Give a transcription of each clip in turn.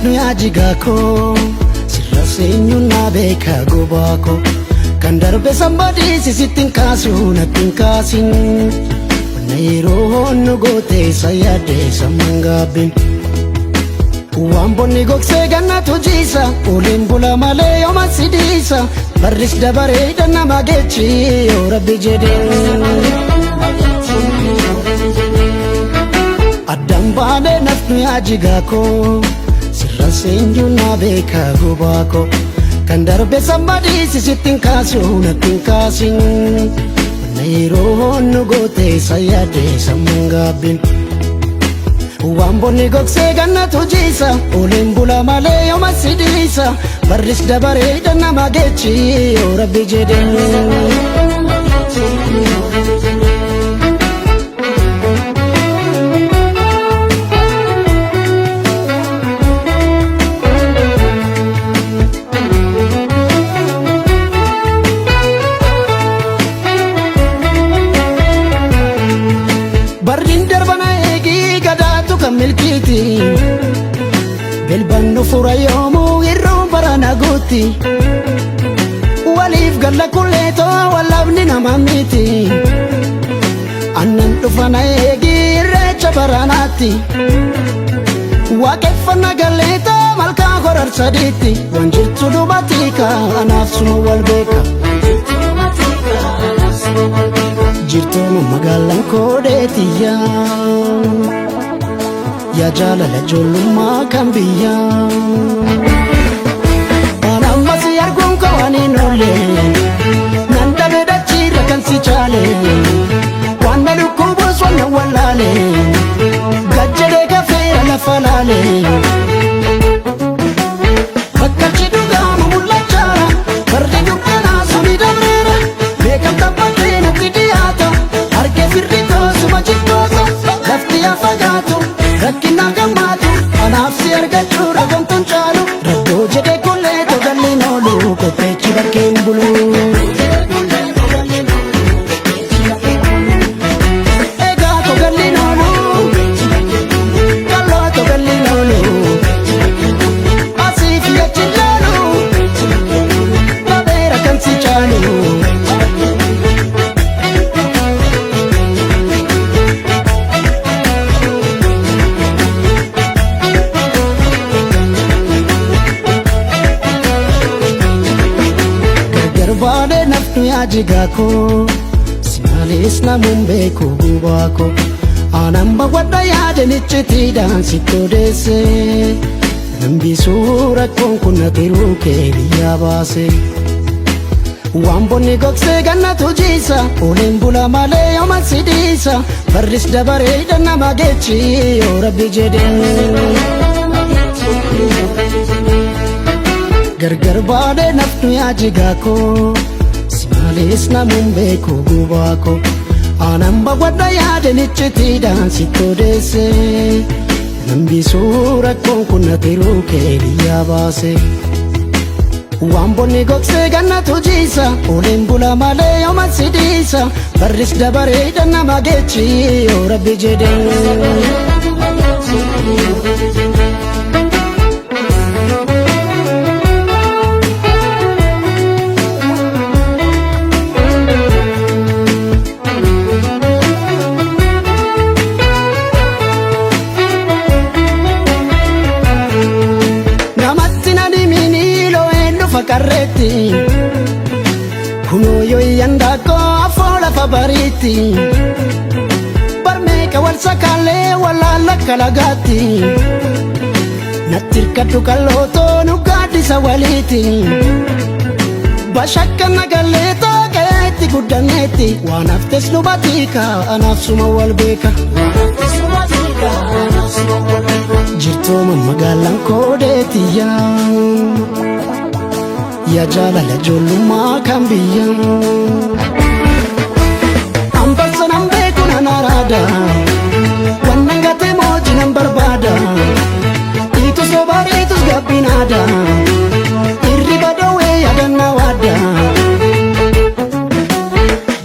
nafnu yaajigaa koo sirra seenyuun naa beeka gobaa koo kan darbe sanbadiisi sitti hin kaasu natti hin kaasin wanna yeroo honnu goote isa yaadde sammuun gaabbin. Waan bonni gogsee gannatu jiisa uleen bula malee yooma si dhiisa barris dabaree nama geechi yoo rabbi jedhee. Addaan baanee nafnu yaajigaa koo sirra seenyuun naa beeka gobaa koo kan darbe sanbadiisi sitti hin kaasu natti hin kaasin wanna yeroo honnu goote isa yaadde sammuun gaabbin. Waan bonni gogsee gannatu jiisa uleen bula malee yooma si dhiisa barris dabaree nama geechi yoo rabbi jedhee. Barriin darbana eegii gadaatu kan milkiiti. Bilbannu fura yoomuu irruun barana guutti. Waliif galla kulleetoo wallabni nama miti. Annan dhufana eegii irreecha baranaatti. Waaqeffannaa galleetoo malkaa horar sadiitti. Waan jirtu dubatii anaaf suma wal beeka. Jirtuun magaalaan koodeetiyya. Yaa jaalala ijoollummaa kan biyyaa. Waan amma si arguun koo waan hin oolle. Nan dhabe dachiirra kan si caale. Waan na dhukkubus waan na wallaale. Gajjadee kafeera lafa laale. Bakkalchi dhugaamu mul'achaara. Fardi dukkanaa suni dabreera. Beekamta bakkee natti dhiyaata. Harkee firri toosuma jibboosa. Lafti yaa fagaatu. Rakkina gammaatu. Anaaf si argachuu ragamtuun caalu. Raddoo jedhee kullee togalliin oolu. Qopheechi bakkeen bulu. Egaa togalliin oolu. Kalloo togalliin oolu. Asii fi achi ilaalu. Babeera kan si caalu. Gargar baanee nafnu yaajigaa koo si malees namuun beeku gubaa koo aanan bawwadha yaadan iccitiidhaan sitti odeesse Nambisuu rakkoon kun na tiruu kee biyyaa baase. Waan bonni gogsee gannatu jiisa uleen bula malee yooma si dhiisa barris dabaree nama geechi yoo rabbi jedhee. Gargar baanee nafnu yaajigaa koo si malees namuun beeku gubaa koo aanan bawwadha yaadan iccitiidhaan sitti odeesse Nambisuu rakkoon kun na tiruu kee biyyaa baase. Waan bonni gogsee gannatu jiisa uleen bula malee yooma si dhiisa barris dabaree nama geechi yoo rabbi jedhee. Namatti nan himini loo'een dhufa qarreetti. Kunoo yoo iyyan daakkoo afoo lafa bariitti. Barmeeqa wal sakaalee walaala kalagaatti. Natti hirkadhu qallootoo nu gaaddisa waliiti. Bashakka nagallee tooqeetti guddanneetti. Waan haftes nu batiika anaaf suma wal beeka. Jirtuuma magaalaan koodeetiyya. Yaa jaalala ijoollummaa kan biyyaa. Ambarsa nan beeku nan araada. Wannan gatee mooji nan barbaada. Itus sobaariitus gabbinaada. Irriba dhoowwee yaadannaa waadda.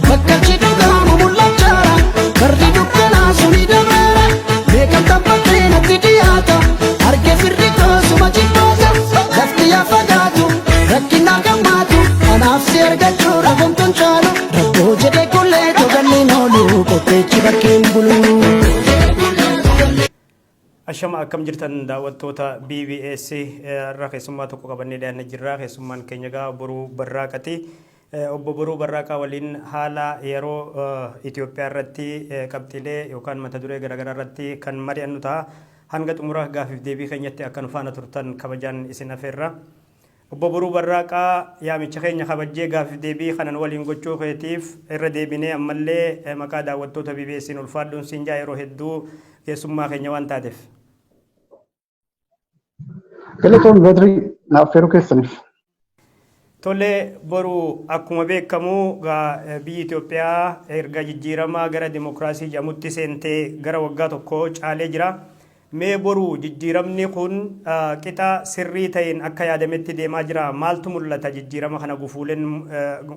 Bakkalchi dhugaamu mul'achaara. Barri dukkanaa suni dabreera. Beekamtaan bakkee natti dhiyaata. Harkee firri toosuma oofeen bulu. Ashama, akkam jirtan daawwattoota BBS? Irraa keessummaa tokko qabannee dhiyaannee jirra. Keessummaan keenya egaa Boruu Barraaqati. Obbo Boruu Barraaqaa waliin haala yeroo Itoophiyaa irratti qabxiilee yookaan mata duree garaagaraa irratti kan mari'annu ta'a. Hanga xumura gaafiif deebii keenyatti akka nu faana turtan kabajaan isin afeerra. Obbo Boruu Barraaqaa, yaamicha keenya kabajjee gaafiif deebii kanan waliin gochuu keetiif irra deebinee ammallee maqaa daawwattoota BBS'n ulfaadhuun siin jaa, yeroo hedduu keessummaa keenya waan taateef. Galatoon Badrii, naaf affeeruu keessaniif. Tole Boru, akkuma beekamu biyyi Itoophiyaa erga jijjiiramaa gara dimokiraasii jedhamutti seentee gara waggaa tokko caalee jira. Mee Boru, jijjiiramni kun qixa sirrii ta'een akka yaadametti deemaa jira? Maaltu mul'ata? Jijjiirama kana gufuuleen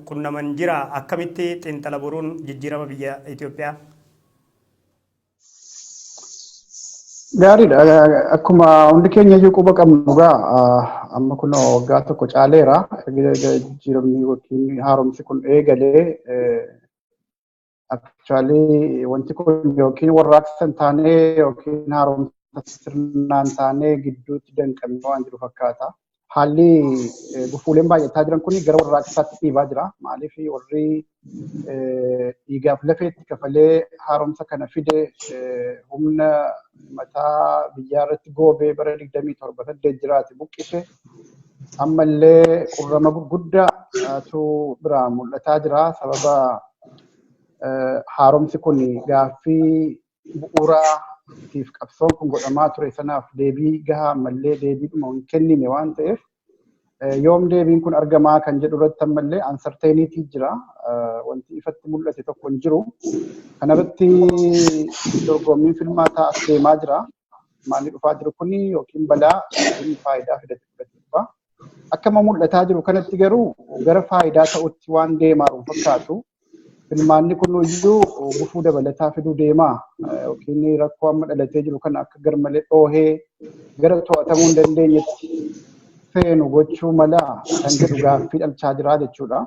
qunnaman jira? Akkamitti xiinxala Boruun jijjiirama biyya Itoophiyaa? Gaariidha. Akkuma hundi keenya iyyuu quba qabnu gaa, amma kun waggaa tokko caaleera. Erga jijjiiramni yookiin haaromsi kun eegalee, actually wanti kun yookiin warraaqsa hin taane yookiin haaromsa sirnaan taanee gidduutti danqamee waan jiru fakkaata. Haalli gufuuleen baay'ataa jiran kun gara warraaqsaatti dhiibaa jira. Maaliif, warri dhiigaaf lafeetti kafalee haaromsa kana fide, humna mataa biyyaa irratti goobee bara 27 8 jiraate buqqise, ammallee qurrama gurguddaatu biraa mul'ataa jira. Sababa haaromsi kun gaaffii bu'uuraa tiif qabsoon kun godhamaa ture sanaaf deebii gahaa ammallee deebiidhuma hin kennine waan ta'eef, yoom deebiin kun argamaa kan jedhu irratti ammallee uncertainty jira. Wanti ifatti mul'ate tokko hin jiru. Kanarratti dorgommiin filmaataa as deemaa jira. Maalli dhufaa jiru kuni yookiin balaa yookiin faayidaa fidate fudhatee dhufa. Akkama mul'ataa jiru kanatti garuu gara faayidaa ta'utti waan deemaa jiru fakkaatu. Filmaanni kun iyyuu gufuu dabalataa fiduu deemaa yookiin rakkoo amma dhalatee jiru kana akka garmalee dhoohee gara to'atamuu hin dandeenyetti seenu gochuu mala kan jedhu gaaffii dhalchaa jira jechuudha.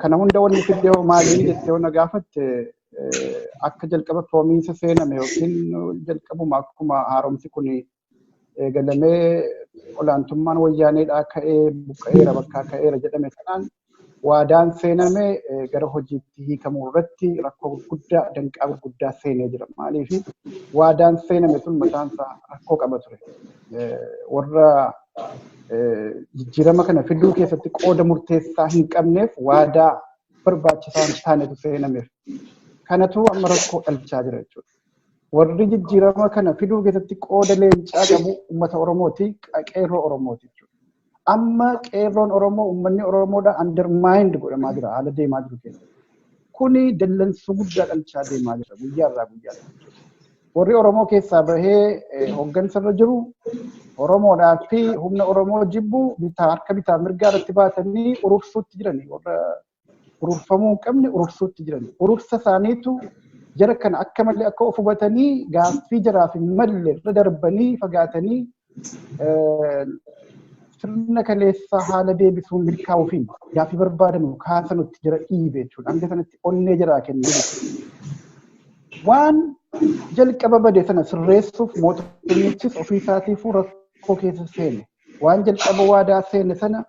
Kana hunda wanni fiddee hoo maali jettee na gaafatte, akka jalqaba promise seename yookiin jalqabuma akkuma haaromsi kun eegalamee olaantummaan wayyaaneedhaa ka'ee buqqa'eera, bakkaa ka'eera jedhame sanaan waadaan seename gara hojiitti hiikamuu irratti rakkoo gurguddaa, danqaa gurguddaa seenee jira. Maaliif, waadaan seename sun mataan isaa rakkoo qaba ture. Warra jijjiirama kana fiduu keessatti qooda murteessaa hin qabneef waadaa barbaachisaa hin taanetu seenameef. Kanatu amma rakkoo dhalchaa jira jechuudha. Warri jijjiirama kana fiduu keessatti qooda leencaa qabu uummata Oromooti, qeerroo Oromooti jechuudha. Amma qeerroon Oromoo, uummanni Oromoodha undermined godhamaa jira haala deemaa jiru keessatti. Kuni dallansuu guddaa dhalchaa deemaa jira guyyaa irraa guyyaatti. Warri Oromoo keessaa bahee hooggansa irra jiru Oromoodhaa fi humna Oromoo jibbu bitaa harka bitaa mirgaa irratti baatanii urursuutti jirani. Warra ururfamuu hin qabne urursuutti jiran. Urursa isaaniitu jara kana akka malee akka of hubatanii gaaffii jaraaf hin malle irra darbanii fagaatanii sirna kaleessaa haala deebisuun milkaa'uufiin gaaffii barbaadamu kaasanutti jara dhiibe jechuudha. Hanga sanatti onnee jaraa kennee jechuudha. Waan jalqaba bade sana sirreessuuf mootummichis ofii isaatiifuu rakkoo keessa seene. Waan jalqaba waadaa seene sana,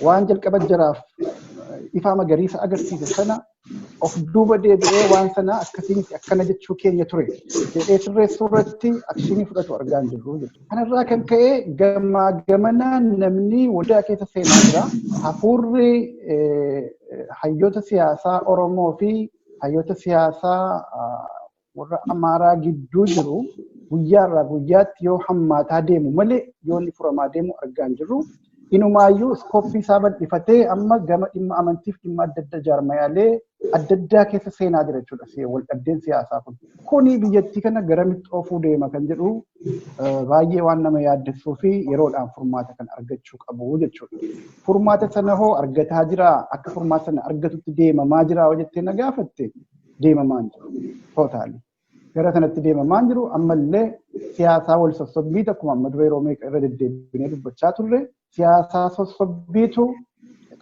waan jalqaba jaraaf ifaa magariisa agarsiise sana of duuba deebi'ee waan sana akkasiin akkana jechuu keenya ture jedhee sirreessuu irratti action fudhatu argaa hin jirru jechuudha. Kanarraa kan ka'e gamaa gamanaan namni waldaa keessa seenaa jira. Hafuurri hayyoota siyaasaa Oromoo fi hayyoota siyaasaa warra Amaaraa gidduu jiru guyyaarraa guyyaatti yoo hammaataa deemu malee yoo inni furamaa deemu argaa hin jirru. Inumaayyuu scope isaa bal'ifatee amma gama dhimma amantiif dhimma adda addaa jaarmayaalee adda addaa keessa seenaa jira jechuudha wal dhabdeen siyaasaa kun. Kuni biyyattii kana garamitti oofuu deema kan jedhu baay'ee waan nama yaaddessuu fi yeroodhaan furmaata kan argachuu qabu jechuudha. Furmaata sana hoo argataa jiraa? Akka furmaata sana argatutti deemamaa jiraa hoo jettee na gaafatte, deemamaa hin jiru. Totally. Gara sanatti deemamaa hin jiru. Ammallee siyaasaa wal sossobbiitu, akkuma amma dura yeroo meeqa irra deddeebinee dubbachaa turre, siyaasaa sossobbiitu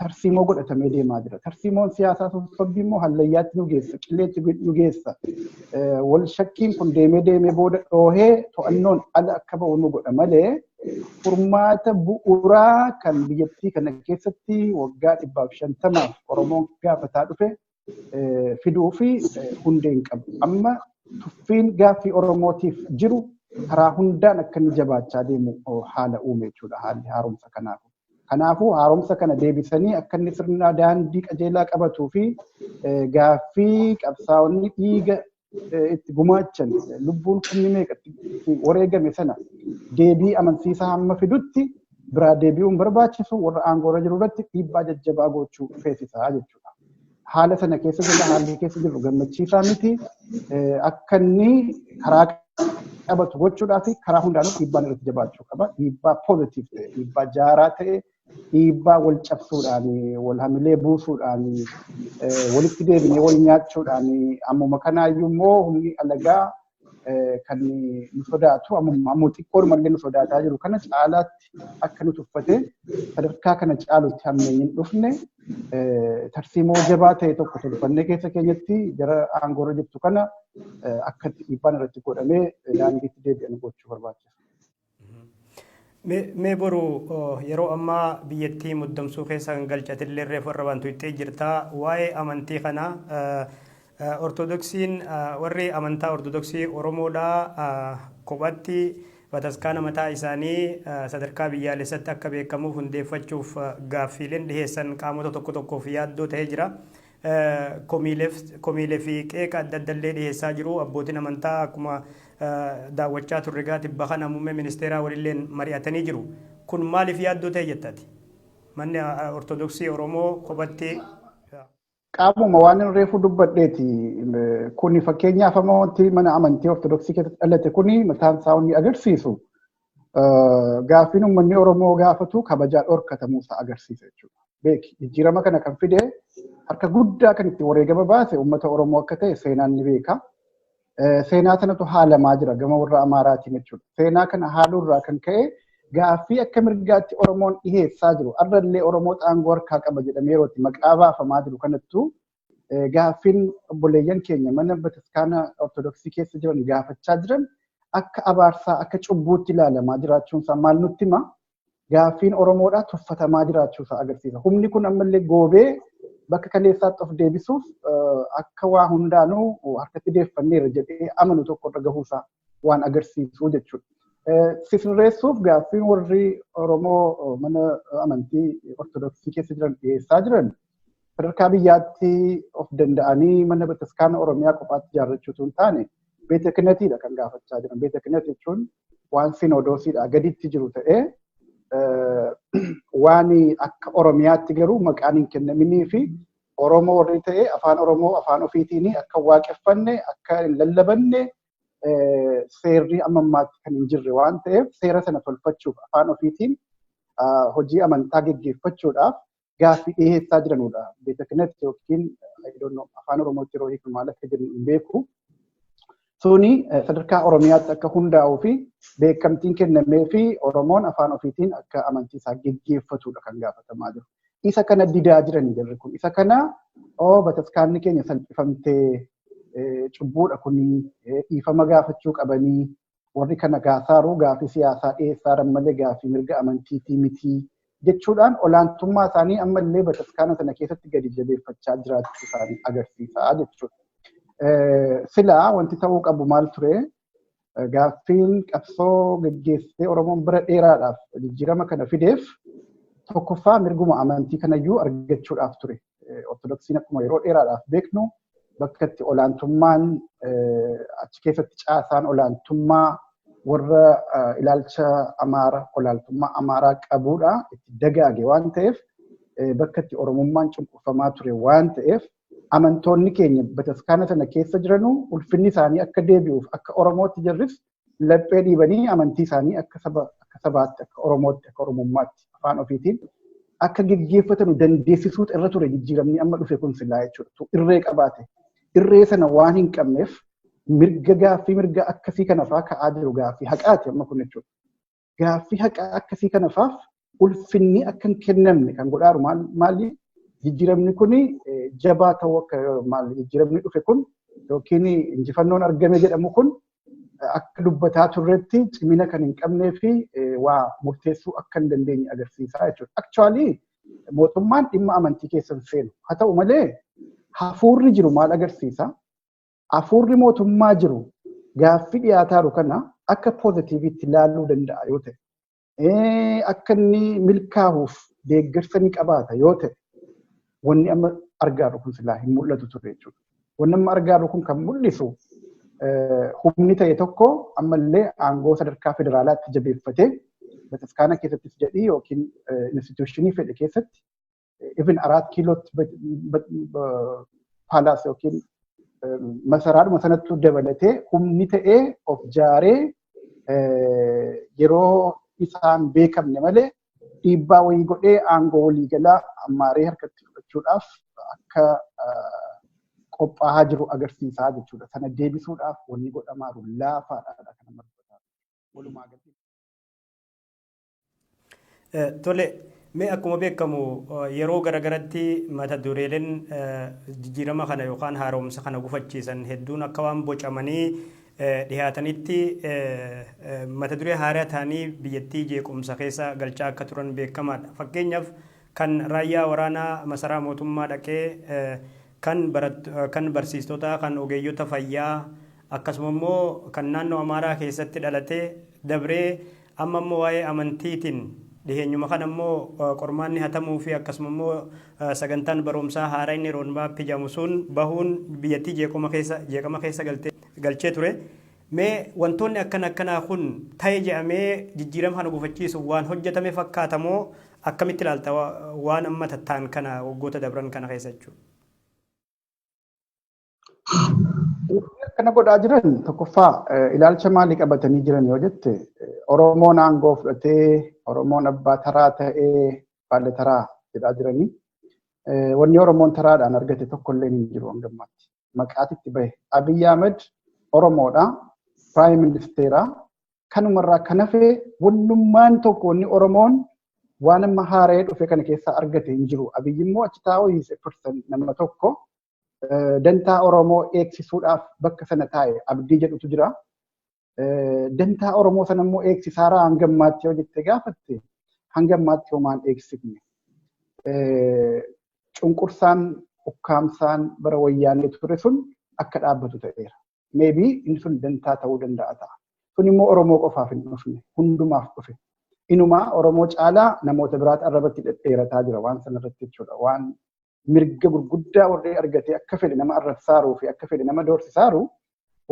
Tarsiimoo godhatamee deemaa jira. Tarsiimoon siyaasaa sossobbii immoo hallayyaatti nu geessa, qilleetti nu geessa. Wal shakkiin kun deemee deemee booda dhoohee to'annoon ala akka ba'u nu godha malee furmaata bu'uuraa kan biyyattii kana keessatti waggaa 150 Oromoon gaafataa dhufe fiduu fi hundee hin qabu. Amma tuffiin gaaffii Oromootiif jiru karaa hundaan akka inni jabaachaa deemu haala uume jechuudha haalli haaromsa kanaaf. Kanaafuu haaromsa kana deebisanii akka inni sirna daandii qajeelaa qabatuu fi gaaffii qabsaa'onni dhiiga itti gumaachan lubbuun kumni meeqa itti wareegame sana deebii amansiisaa hamma fidutti biraa deebi'uun barbaachisu warra aangoorra jiru irratti dhiibbaa jajjabaa gochuu feesisaa jechuudha. Haala sana keessa jirra, haalli keessa jirru gammachiisaa miti. Akka inni karaa qabatu gochuudhaaf karaa hundaanuu dhiibbaan irratti jabaachuu qaba. Dhiibbaa positive ta'e, dhiibbaa jaaraa ta'e, dhiibbaa wal cabsuudhaan, wal hamilee buusuudhaan, walitti deebinee wal nyaachuudhaan ammuma kanaayyuu immoo humni alagaa kan nu sodaatu ammuma xiqqoodhumallee nu sodaataa jiru kana caalaatti akka nu tuffate sadarkaa kana caalutti hammeenyi hin dhufne tarsiimoo jabaa ta'e tokko tolfannee keessa keenyatti gara aangoorra jirtu kana akka dhiibbaan irratti godhamee daandiitti deebi'an gochuu barbaachisa. Mee Boru, yeroo ammaa biyyattii muddamsuu keessa kan galchatillee reefu irra wantu ittee jirta. Waa'ee amantii kana, Ortodoksiin, warri amantaa Ortodoksii Oromoodhaa kophatti bataskaana mataa isaanii sadarkaa biyyaalessatti akka beekamuuf hundeeffachuuf gaaffiileen dhiheessan qaamota tokko tokkoof yaaddoo ta'ee jira. Komiilee fi qeeqa adda addallee dhiheessaa jiru. Abbootiin amantaa akkuma daawwachaa turre tibba kana muummee ministeeraa walilleen mari'atanii jiru. Kun maaliif yaaddoo ta'e jettati? Manni Ortodoksii Oromoo kophatti. Qaamuma waan inni reefu dubbadheeti. Kuni fakkeenyaaf amma wanti mana amantii Ortodoksii keessatti dhalate kuni mataan isaa inni agarsiisu gaaffiin uummanni Oromoo gaafatu kabajaa dhorkatamuu isaa agarsiisa jechuudha. Beeki, jijjiirama kana kan fide, harka guddaa kan itti wareegama baase uummata Oromoo akka ta'e seenaan ni beeka. Seenaa sanatu haalamaa jira gama warra Amaaraatiin jechuudha. Seenaa kana haaluurraa kan ka'e gaaffii akka mirgaatti Oromoon dhiheessaa jiru, arrallee Oromoo aangoo harkaa qaba jedhamee yeroo itti maqaa baafamaa jiru kanattuu gaaffiin obboleeyyan keenya mana bataskaana Ortodoksii keessa jiran gaafachaa jiran akka abaarsaa, akka cubbuutti ilaalamaa jiraachuun isaa maal nutti hima? Gaaffiin Oromoodhaa tuffatamaa jiraachuusaa agarsiisa. Humni kun ammallee goobee bakka kaleessaatti of deebisuuf akka waa hundaanuu harkatti deeffanneera jedhee amanu tokko irra gahuusaa waan agarsiisu jechuudha. Sirreessuuf gaaffiin warri Oromoo mana amantii Ortodoksii keessa jiran dhiyeessaa jiran sadarkaa biyyaatti of danda'anii mana bataskaana Oromiyaa kophaatti ijaarrachuu hin taane beeta kihnatiidha kan gaafachaa jiran. Beeta kihnat jechuun waan sinodoosiidha gaditti jiru ta'ee waan akka Oromiyaatti garuu maqaan hin kennaminii fi Oromoo warri ta'e afaan Oromoo afaan ofiitiin akka waaqeffanne, akka hin lallabanne seerri amma ammaatti kan hin jirre waan ta'eef, seera sana tolfachuuf afaan ofiitiin hojii amantaa geggeeffachuudhaaf gaaffii dhiyeessaa jiranudha. Beeta kihnat yookiin afaan Oromootti yeroo hiiknu maal akka jennu hin beeku. Suni sadarkaa Oromiyaatti akka hundaa'uu fi beekamtiin kennamee fi Oromoon afaan ofiitiin akka amantii isaa geggeeffatudha kan gaafatamaa jiru. Isa kana didaa jiranii jirri kun. Isa kana oo bataskaanni keenya salphifamtee cubbuudha kuni, dhiifama gaafachuu qabanii, warri kana gaasaaruu gaafii siyaasaa dhiyeessaaran malee gaafii mirga amantiitii mitii jechuudhaan olaantummaa isaanii ammallee bataskaana sana keessatti gadi jabeeffachaa jiraachuu isaanii agarsiisa jechuudha. Silaa wanti ta'uu qabu maal ture? Gaaffiin qabsoo geggeessitee Oromoon bira dheeraadhaaf jijjiirama kana fideef tokkoffaa mirguma amantii kanayyuu argachuudhaaf ture. Ortodoksiin akkuma yeroo dheeraadhaaf beeknu bakka itti olaantummaan achi keessatti caasaan olaantummaa warra ilaalcha Amaara olaantummaa Amaaraa qabuudha itti dagaage waan ta'eef, bakka itti Oromummaan cunqurfamaa ture waan ta'eef, amantoonni keenya bataskaana sana keessa jiranuu ulfinni isaanii akka deebi'uuf, akka Oromootti jirris laphee dhiibanii amantii isaanii akka saba, akka sabaatti, akka Oromootti, akka Oromummaatti afaan ofiitiin akka geggeeffatanu dandeessisuutu irra ture jijjiiramni amma dhufe kun silaa jechuudha. Irree qabaate. Irree sana waan hin qabneef mirga gaaffii mirga akkasii kana fa'aa ka'aa jiru, gaaffii haqaati amma kun jechuudha. Gaaffii haqaa akkasii kana fa'aaf Ulfinni akka hin kennamne kan godhaaru maali? Jijjiiramni kun jabaa ta'uu akka maali? Jijjiiramni dhufe kun yookiin injifannoon argame jedhamu kun akka dubbataa turretti cimina kan hin qabnee fi waa murteessuu akka hin dandeenye agarsiisaa jechuudha. Actually mootummaan dhimma amantii keessa hin seenu. Haa ta'u malee hafuurri jiru maal agarsiisa? Hafuurri mootummaa jiru gaaffii dhiyaataaru kana akka poozitiiviitti ilaaluu danda'a yoo ta'e, akka inni milkaa'uuf deeggarsa ni qabaata yoo ta'e, wanni amma argaaru kun silaa hin mul'atu ture jechuudha. Wanni amma argaaru kun kan mul'isu humni ta'e tokko ammallee aangoo sadarkaa federaalaatti jabeeffatee bataskaana keessattis jedhii yookiin instituushinii fedhe keessatti even 4 kiilootti paalaas yookiin masaraadhuma sanattuu dabalatee humni ta'ee of jaaree yeroo isaan beekamne malee dhiibbaa wayii godhee aangoo waliigalaa ammaaree harkatti fudhachuudhaaf akka qophaa'aa jiru agarsiisaa jechuudha. Sana deebisuudhaaf wanni godhamaaru laafaadha kan amma dubbataa. Walumaa galatti. Tole, mee akkuma beekamu yeroo garagaratti mata dureeleen jijjiirama kana yookaan haaromsa kana gufachiisan hedduun akka waan bocamanii dhiyaatanitti mata duree haaraa ta'anii biyyattii jeequmsa keessa galchaa akka turan beekamaadha. Fakkeenyaaf kan raayyaa waraanaa masaraa mootummaa dhaqee kan barsiistota, kan ogeeyyota fayyaa, akkasuma immoo kan naannoo Amaaraa keessatti dhalatee dabree amma immoo waa'ee amantiitiin dhiheenyuma kana immoo qormaanni hatamuu fi akkasuma immoo sagantaan barumsaa haaraa inni roadmap jedhamu sun bahuun biyyattii jeeqama keessa galchee ture. Mee wantoonni akkana akkanaa kun ta'e jedhamee jijjiirama kana gufachiisuuf waan hojjetame fakkaatamoo akkamitti ilaalta waan amma tattaan kana waggoota dabran kana keessa jechuudha? Akkana godhaa jiran tokkoffaa ilaalcha maalii qabatanii jiran yoo jette, Oromoon aangoo fudhatee Oromoon abbaa taraa ta'ee baala taraa jedhaa jiranii. Wanni Oromoon taraadhaan argate tokkollee hin jiru hanga ammaatti. Maqaatitti bahe. Abiyyi Ahmed Oromoodha. Prime Ministeera. Kanumarraa kan hafe wannummaan tokko wanni Oromoon waan amma haara'ee dhufe kana keessaa argate hin jiru. Abiyyi immoo achi taa'uu hiise person nama tokko dantaa Oromoo eegsisuudhaaf bakka sana taa'e abdii jedhutu jira. Dantaa Oromoo sana immoo eegsisaara hanga ammaatti yoo jettee gaafatte, hanga ammaatti homaan eegsifne. Cunqursaan ukkaamsaan bara wayyaanee ture sun akka dhaabbatu ta'eera. Maybe inni sun dantaa ta'uu danda'a ta'a. Sun immoo Oromoo qofaaf hin dhufne, hundumaaf dhufe. Inumaa Oromoo caalaa namoota biraatti arrabatti dhedheerataa jira waan sanarratti jechuudha. Waan mirga gurguddaa warri argatee akka fedhe nama arrabsaaruu fi akka fedhe nama doorsisaaru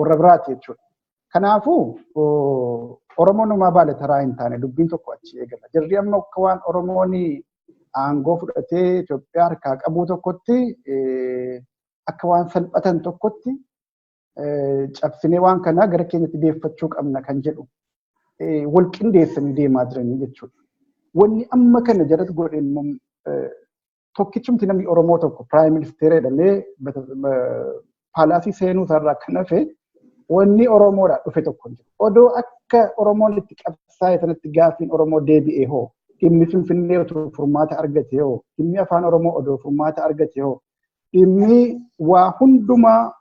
warra biraati jechuudha. Kanaafuu Oromoon homaa baala taraa hin taane, dubbiin tokko achi eegala. Jarri amma akka waan Oromoon aangoo fudhatee Itoophiyaa harkaa qabuu tokkotti, akka waan salphatan tokkotti, cabsinee waan kana gara keenyatti deeffachuu qabna kan jedhu wal qindeessanii deemaa jiranii jechuudha. Wanni amma kana jalatti godhe immoo tokkichumti namni Oromoo tokko Prime Minister jedhamee paalaasii seenuu isaarraa kan hafe wanni Oromoodhaa dhufe tokko hin jiru. Odoo akka Oromoon itti qabsaa'e sanatti gaaffiin Oromoo deebi'e hoo, dhimmi Finfinnee otoo furmaata argate hoo, dhimmi afaan Oromoo odoo furmaata argate hoo, dhimmi waa hundumaa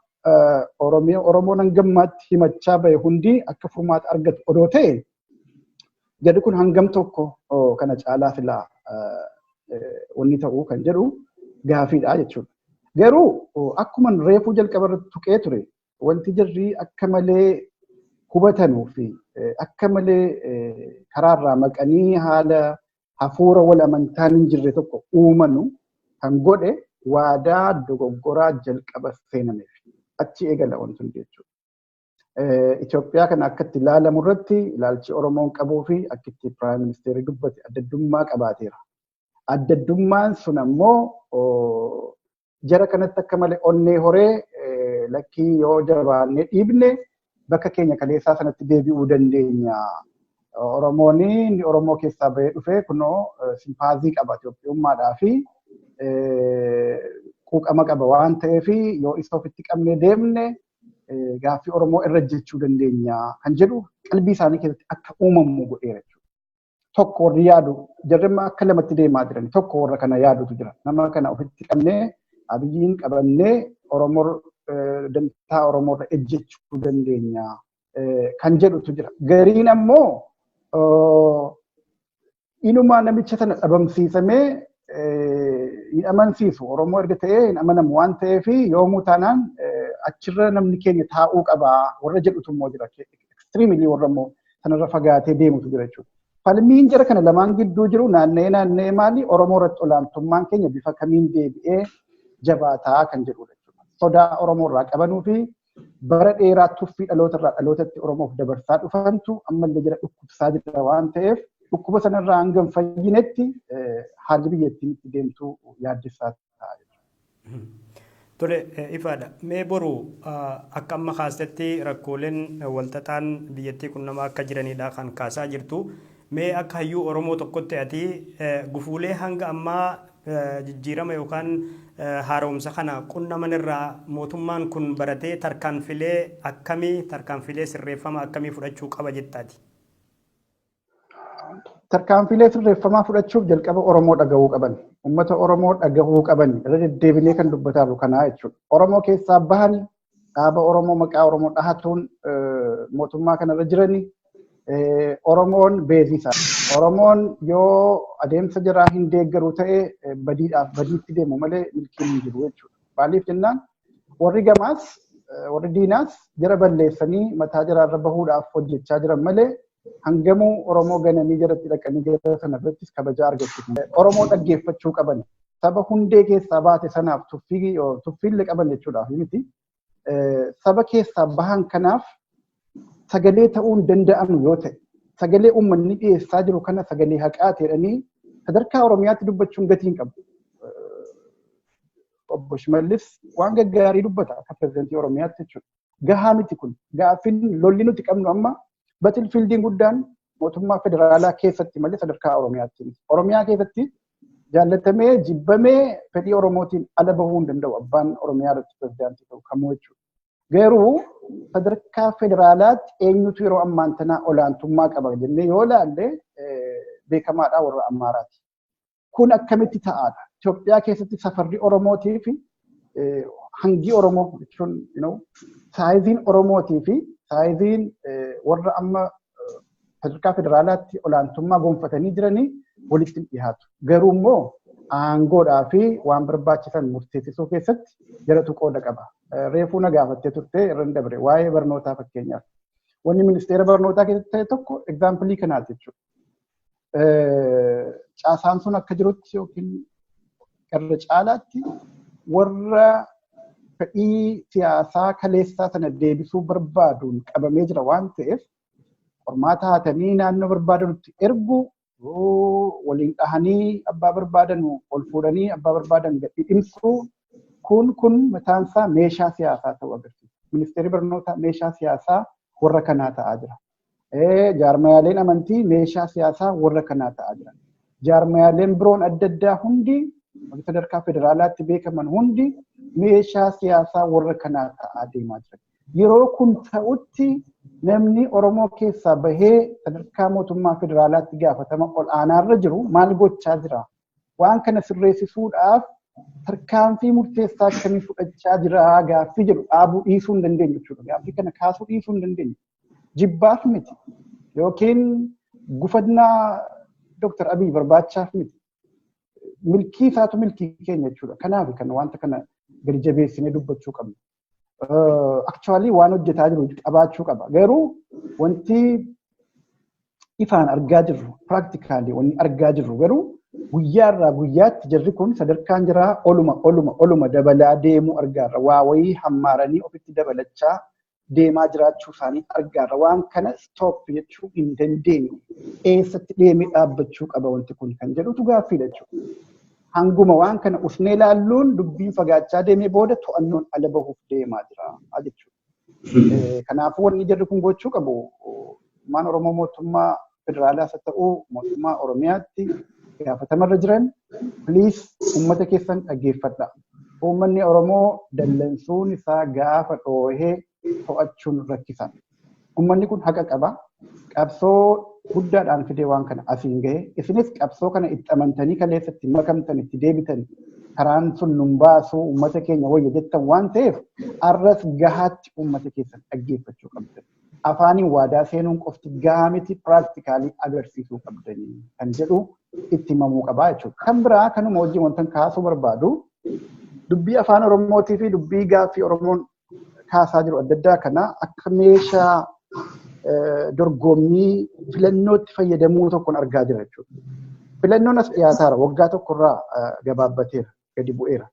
Oromoon hangammaatti himachaa bahe hundi akka furmaata argatu odoo ta'e, jedhu kun hangam tokko kana caalaa silaa wanni ta'uu kan jedhu gaafiidha jechuudha. Garuu akkuma reefuu jalqaba irratti tuqee ture, wanti jarri akka malee hubatanuu fi akka malee karaarraa maqanii haala hafuura wal amantaan hin jirre tokko uumanu kan godhe waadaa dogoggoraa jalqaba seenameef achi eegala wanti hundi jechuudha. Itoophiyaa kana akkatti ilaalamu irratti ilaalchi Oromoon qabuu fi akka itti Prime Ministeerri dubbate addaddummaa qabaateera. Addaddummaan sun ammoo jara kanatti akka malee onnee horee, lakkii yoo jabaannee dhiibne bakka keenya kaleessaa sanatti deebi'uu dandeenya. Oromoon inni Oromoo keessaa bahee dhufe kunoo sympathy qaba Itoophiyummaadhaa fi quuqama qaba waan ta'eef, yoo isa ofitti qabnee deemne gaaffii Oromoo irra jechuu dandeenya kan jedhu qalbii isaanii keessatti akka uumamu godheera jechuudha. Tokko warri yaadu jarri akka lamatti deemaa jiran, tokko warra kana yaadutu jira. Nama kana ofitti qabnee, Abiyyiin qabannee, Oromoo dantaa Oromoo irra ejjechuu dandeenya kan jedhutu jira. Gariin ammoo inumaa namicha sana dhabamsiisamee hin amansiisu. Oromoo erga ta'ee hin amanamu waan ta'eef, yoomuu taanaan achirra namni keenya taa'uu qabaa warra jedhutu immoo jira. Extremely warra immoo sanarra fagaatee deemutu jira jechuudha. Falmiin jara kana lamaan gidduu jiru naanna'ee naanna'ee maali, Oromoo irratti olaantummaan keenya bifa kamiin deebi'ee jabaataa kan jedhudha jechuudha. Sodaa Oromoo irraa qabanuu fi bara dheeraa tuffii dhaloota irraa dhalootatti Oromoof dabarsaa dhufantu ammallee jira, dhukkubsaa jira waan ta'eef, dhukkuba sanarraa hanga hin fayyinetti haalli biyyattiin itti deemtu yaaddessaa ta'a jechuudha. Tole, ifaadha. Mee Boru, akka amma kaastetti rakkooleen walxaxaan biyyattii qunnamaa akka jiranidha kan kaasaa jirtu. Mee akka hayyuu Oromoo tokkotti ati gufuulee hanga ammaa jijjiirama yookaan haaromsa kana qunnaman irraa mootummaan kun baratee tarkaanfilee akkamii, tarkaanfilee sirreeffama akkamii fudhachuu qaba jettaati? Tarkaanfilee sirreeffamaa fudhachuuf jalqaba Oromoo dhagahuu qaban. Uummata Oromoo dhagahuu qaban, irra deddeebinee kan dubbataa jiru kanaa jechuudha. Oromoo keessaa bahani, dhaaba Oromoo maqaa Oromoo dhahatuun mootummaa kanarra jirani, Oromoon beeksisa. Oromoon yoo adeemsa jaraa hin deeggaru ta'e, badiidhaaf badiitti deemu malee milkiin hin jiru jechuudha. Maaliif jennaan, warri gamaas warri diinaas jara balleessanii mataa jaraarra bahuudhaaf hojjechaa jiran malee, hangamuu Oromoo gananii jaratti dhaqanii jara sana birattis kabajaa argachuuf. Oromoo dhaggeeffachuu qaban. Saba hundee keessaa baate sanaaf tuffii tuffiillee qaban jechuudhaaf miti. Saba keessaa bahan kanaaf sagalee ta'uun danda'amu yoo ta'e, sagalee uummanni dhiyeessaa jiru kana sagalee haqaa jedhanii sadarkaa Oromiyaatti dubbachuun gatii hin qabu. Obbo Shimallis waan gaggaarii dubbata akka pirezidantii Oromiyaatti jechuudha. Gahaa miti kun. Gaaffiin lolli nuti qabnu amma, battlefieldiin guddaan mootummaa federaalaa keessatti malee sadarkaa Oromiyaatti miti. Oromiyaa keessatti jaallatamee jibbamee fedhii Oromootiin ala bahuu hin danda'u abbaan Oromiyaa irratti pirezidaantii ta'u kamuu jechuudha. Garuu sadarkaa federaalaatti eenyutu yeroo ammaan tanaa olaantummaa qaba jennee yoo ilaalle, beekamaadha, warra Amaaraati. Kun akkamitti ta'aadha? Itoophiyaa keessatti safarri Oromootii fi hangi Oromoo jechuun, sizeiin Oromootii fi sizeiin warra amma sadarkaa federaalaatti olaantummaa gonfatanii jiranii walitti hin dhiyaatu. Garuu immoo aangoodhaa fi waan barbaachisan murteessisuu keessatti jaratu qooda qaba. Reefuu na gaafattee turte, irra hin dabre, waa'ee barnootaa fakkeenyaaf. Wanni ministeera barnootaa keessatti ta'e tokko example kanaati jechuudha. Caasaan sun akka jirutti yookiin irra caalaatti warra fedhii siyaasaa kaleessaa sana deebisuu barbaaduun qabamee jira waan ta'eef, qormaata hatanii naannoo barbaadanutti ergu, waliin dhahanii abbaa barbaadan ol fuudhanii abbaa barbaadan gadi dhimsuu, kun mataansaa meeshaa siyaasaa ta'uu agarsiisa. Ministeerri barnootaa meeshaa siyaasaa warra kanaa ta'aa jira. Jaarmayaaleen amantii meeshaa siyaasaa warra kanaa ta'aa jira. Jaarmayaaleen biroon adda addaa hundi, sadarkaa federaalaatti beekaman hundi, meeshaa siyaasaa warra kanaa ta'aa deemaa jira. Yeroo kun ta'utti namni Oromoo keessaa bahee sadarkaa mootummaa federaalaatti gaafatama ol aanaarra jiru maal gochaa jira? Waan kana sirreessisuudhaaf tarkaanfii murteessaa akkamii fudhachaa jira gaaffii jedhu dhaabuu dhiisuu hin dandeenyu jechuudha. Gaaffii kana kaasuu dhiisuu hin dandeenyu. Jibbaaf miti yookiin gufannaa Dr. Abiy barbaachaaf miti. Milkii isaatu milkii keenya jechuudha. Kanaaf kan wanta kana gadi jabeessinee dubbachuu qabna. Actually waan hojjetaa jiru qabaachuu qaba. Garuu wanti ifaan argaa jirru, practically wanni argaa jirru garuu, guyyaa irraa guyyaatti jarri kun sadarkaan jiraa oluma oluma oluma dabalaa deemuu argaarra. Waa wayii hammaaranii ofitti dabalachaa deemaa jiraachuu isaanii argaarra. Waan kana stop jechuu hin dandeenyu. Eessatti deemee dhaabbachuu qaba wanti kun kan jedhutu gaaffiidha jechuudha. Hanguma waan kana usnee ilaalluun dubbiin fagaachaa deemee booda to'annoon ala bahuuf deemaa jira jechuudha. Kanaafuu wanni jarri kun gochuu qabu, mootummaan Oromoo mootummaa federaalaas haa ta'uu mootummaa Oromiyaatti gaafatamarra jiran, please uummata keessan dhaggeeffadha. Uummanni Oromoo dallansuun isaa gaafa dhoohee to'achuun rakkisa. Uummanni kun haqa qaba. Qabsoo guddaadhaan fidee waan kana asiin gahe. Isinis qabsoo kana itti amantanii kaleessatti makamtan itti deebitan karaan sun nun baasuu uummata keenya wayya jettan waan ta'eef arras gahaatti uummata keessan dhaggeeffachuu qabdan. Afaaniin waadaa seenuun qofti gahaa miti, practically agarsiisuu qabdanii kan jedhu itti himamuu qabaa jechuudha. Kan biraa kanuma wajjin wanta kaasuu barbaadu, dubbii afaan Oromootii fi dubbii gaaffii Oromoon kaasaa jiru adda addaa kana akka meeshaa dorgommii filannootti fayyadamuu tokkoon argaa jira jechuudha. Filannoon as dhiyaataara, waggaa tokkorraa gabaabbateera, gadi bu'eera.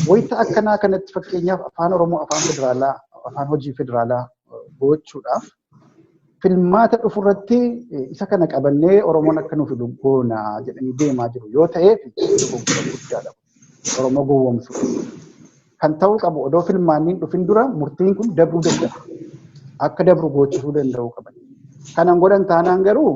Wayita akkanaa kanatti, fakkeenyaaf, afaan Oromoo afaan federaalaa, afaan hojii federaalaa gochuudhaaf filmaata dhufurratti isa kana qabannee Oromoon akka nuuf goona jedhanii deemaa jiru yoo ta'eef, dogoggora guddaadha. Oromoo gowwoomsu. Kan ta'uu qabu, odoo filmaanni dhufin dura murtiin kun dabruu danda'a. Akka dabru goochisuu danda'uu qaban. Kanan godhan taanaan garuu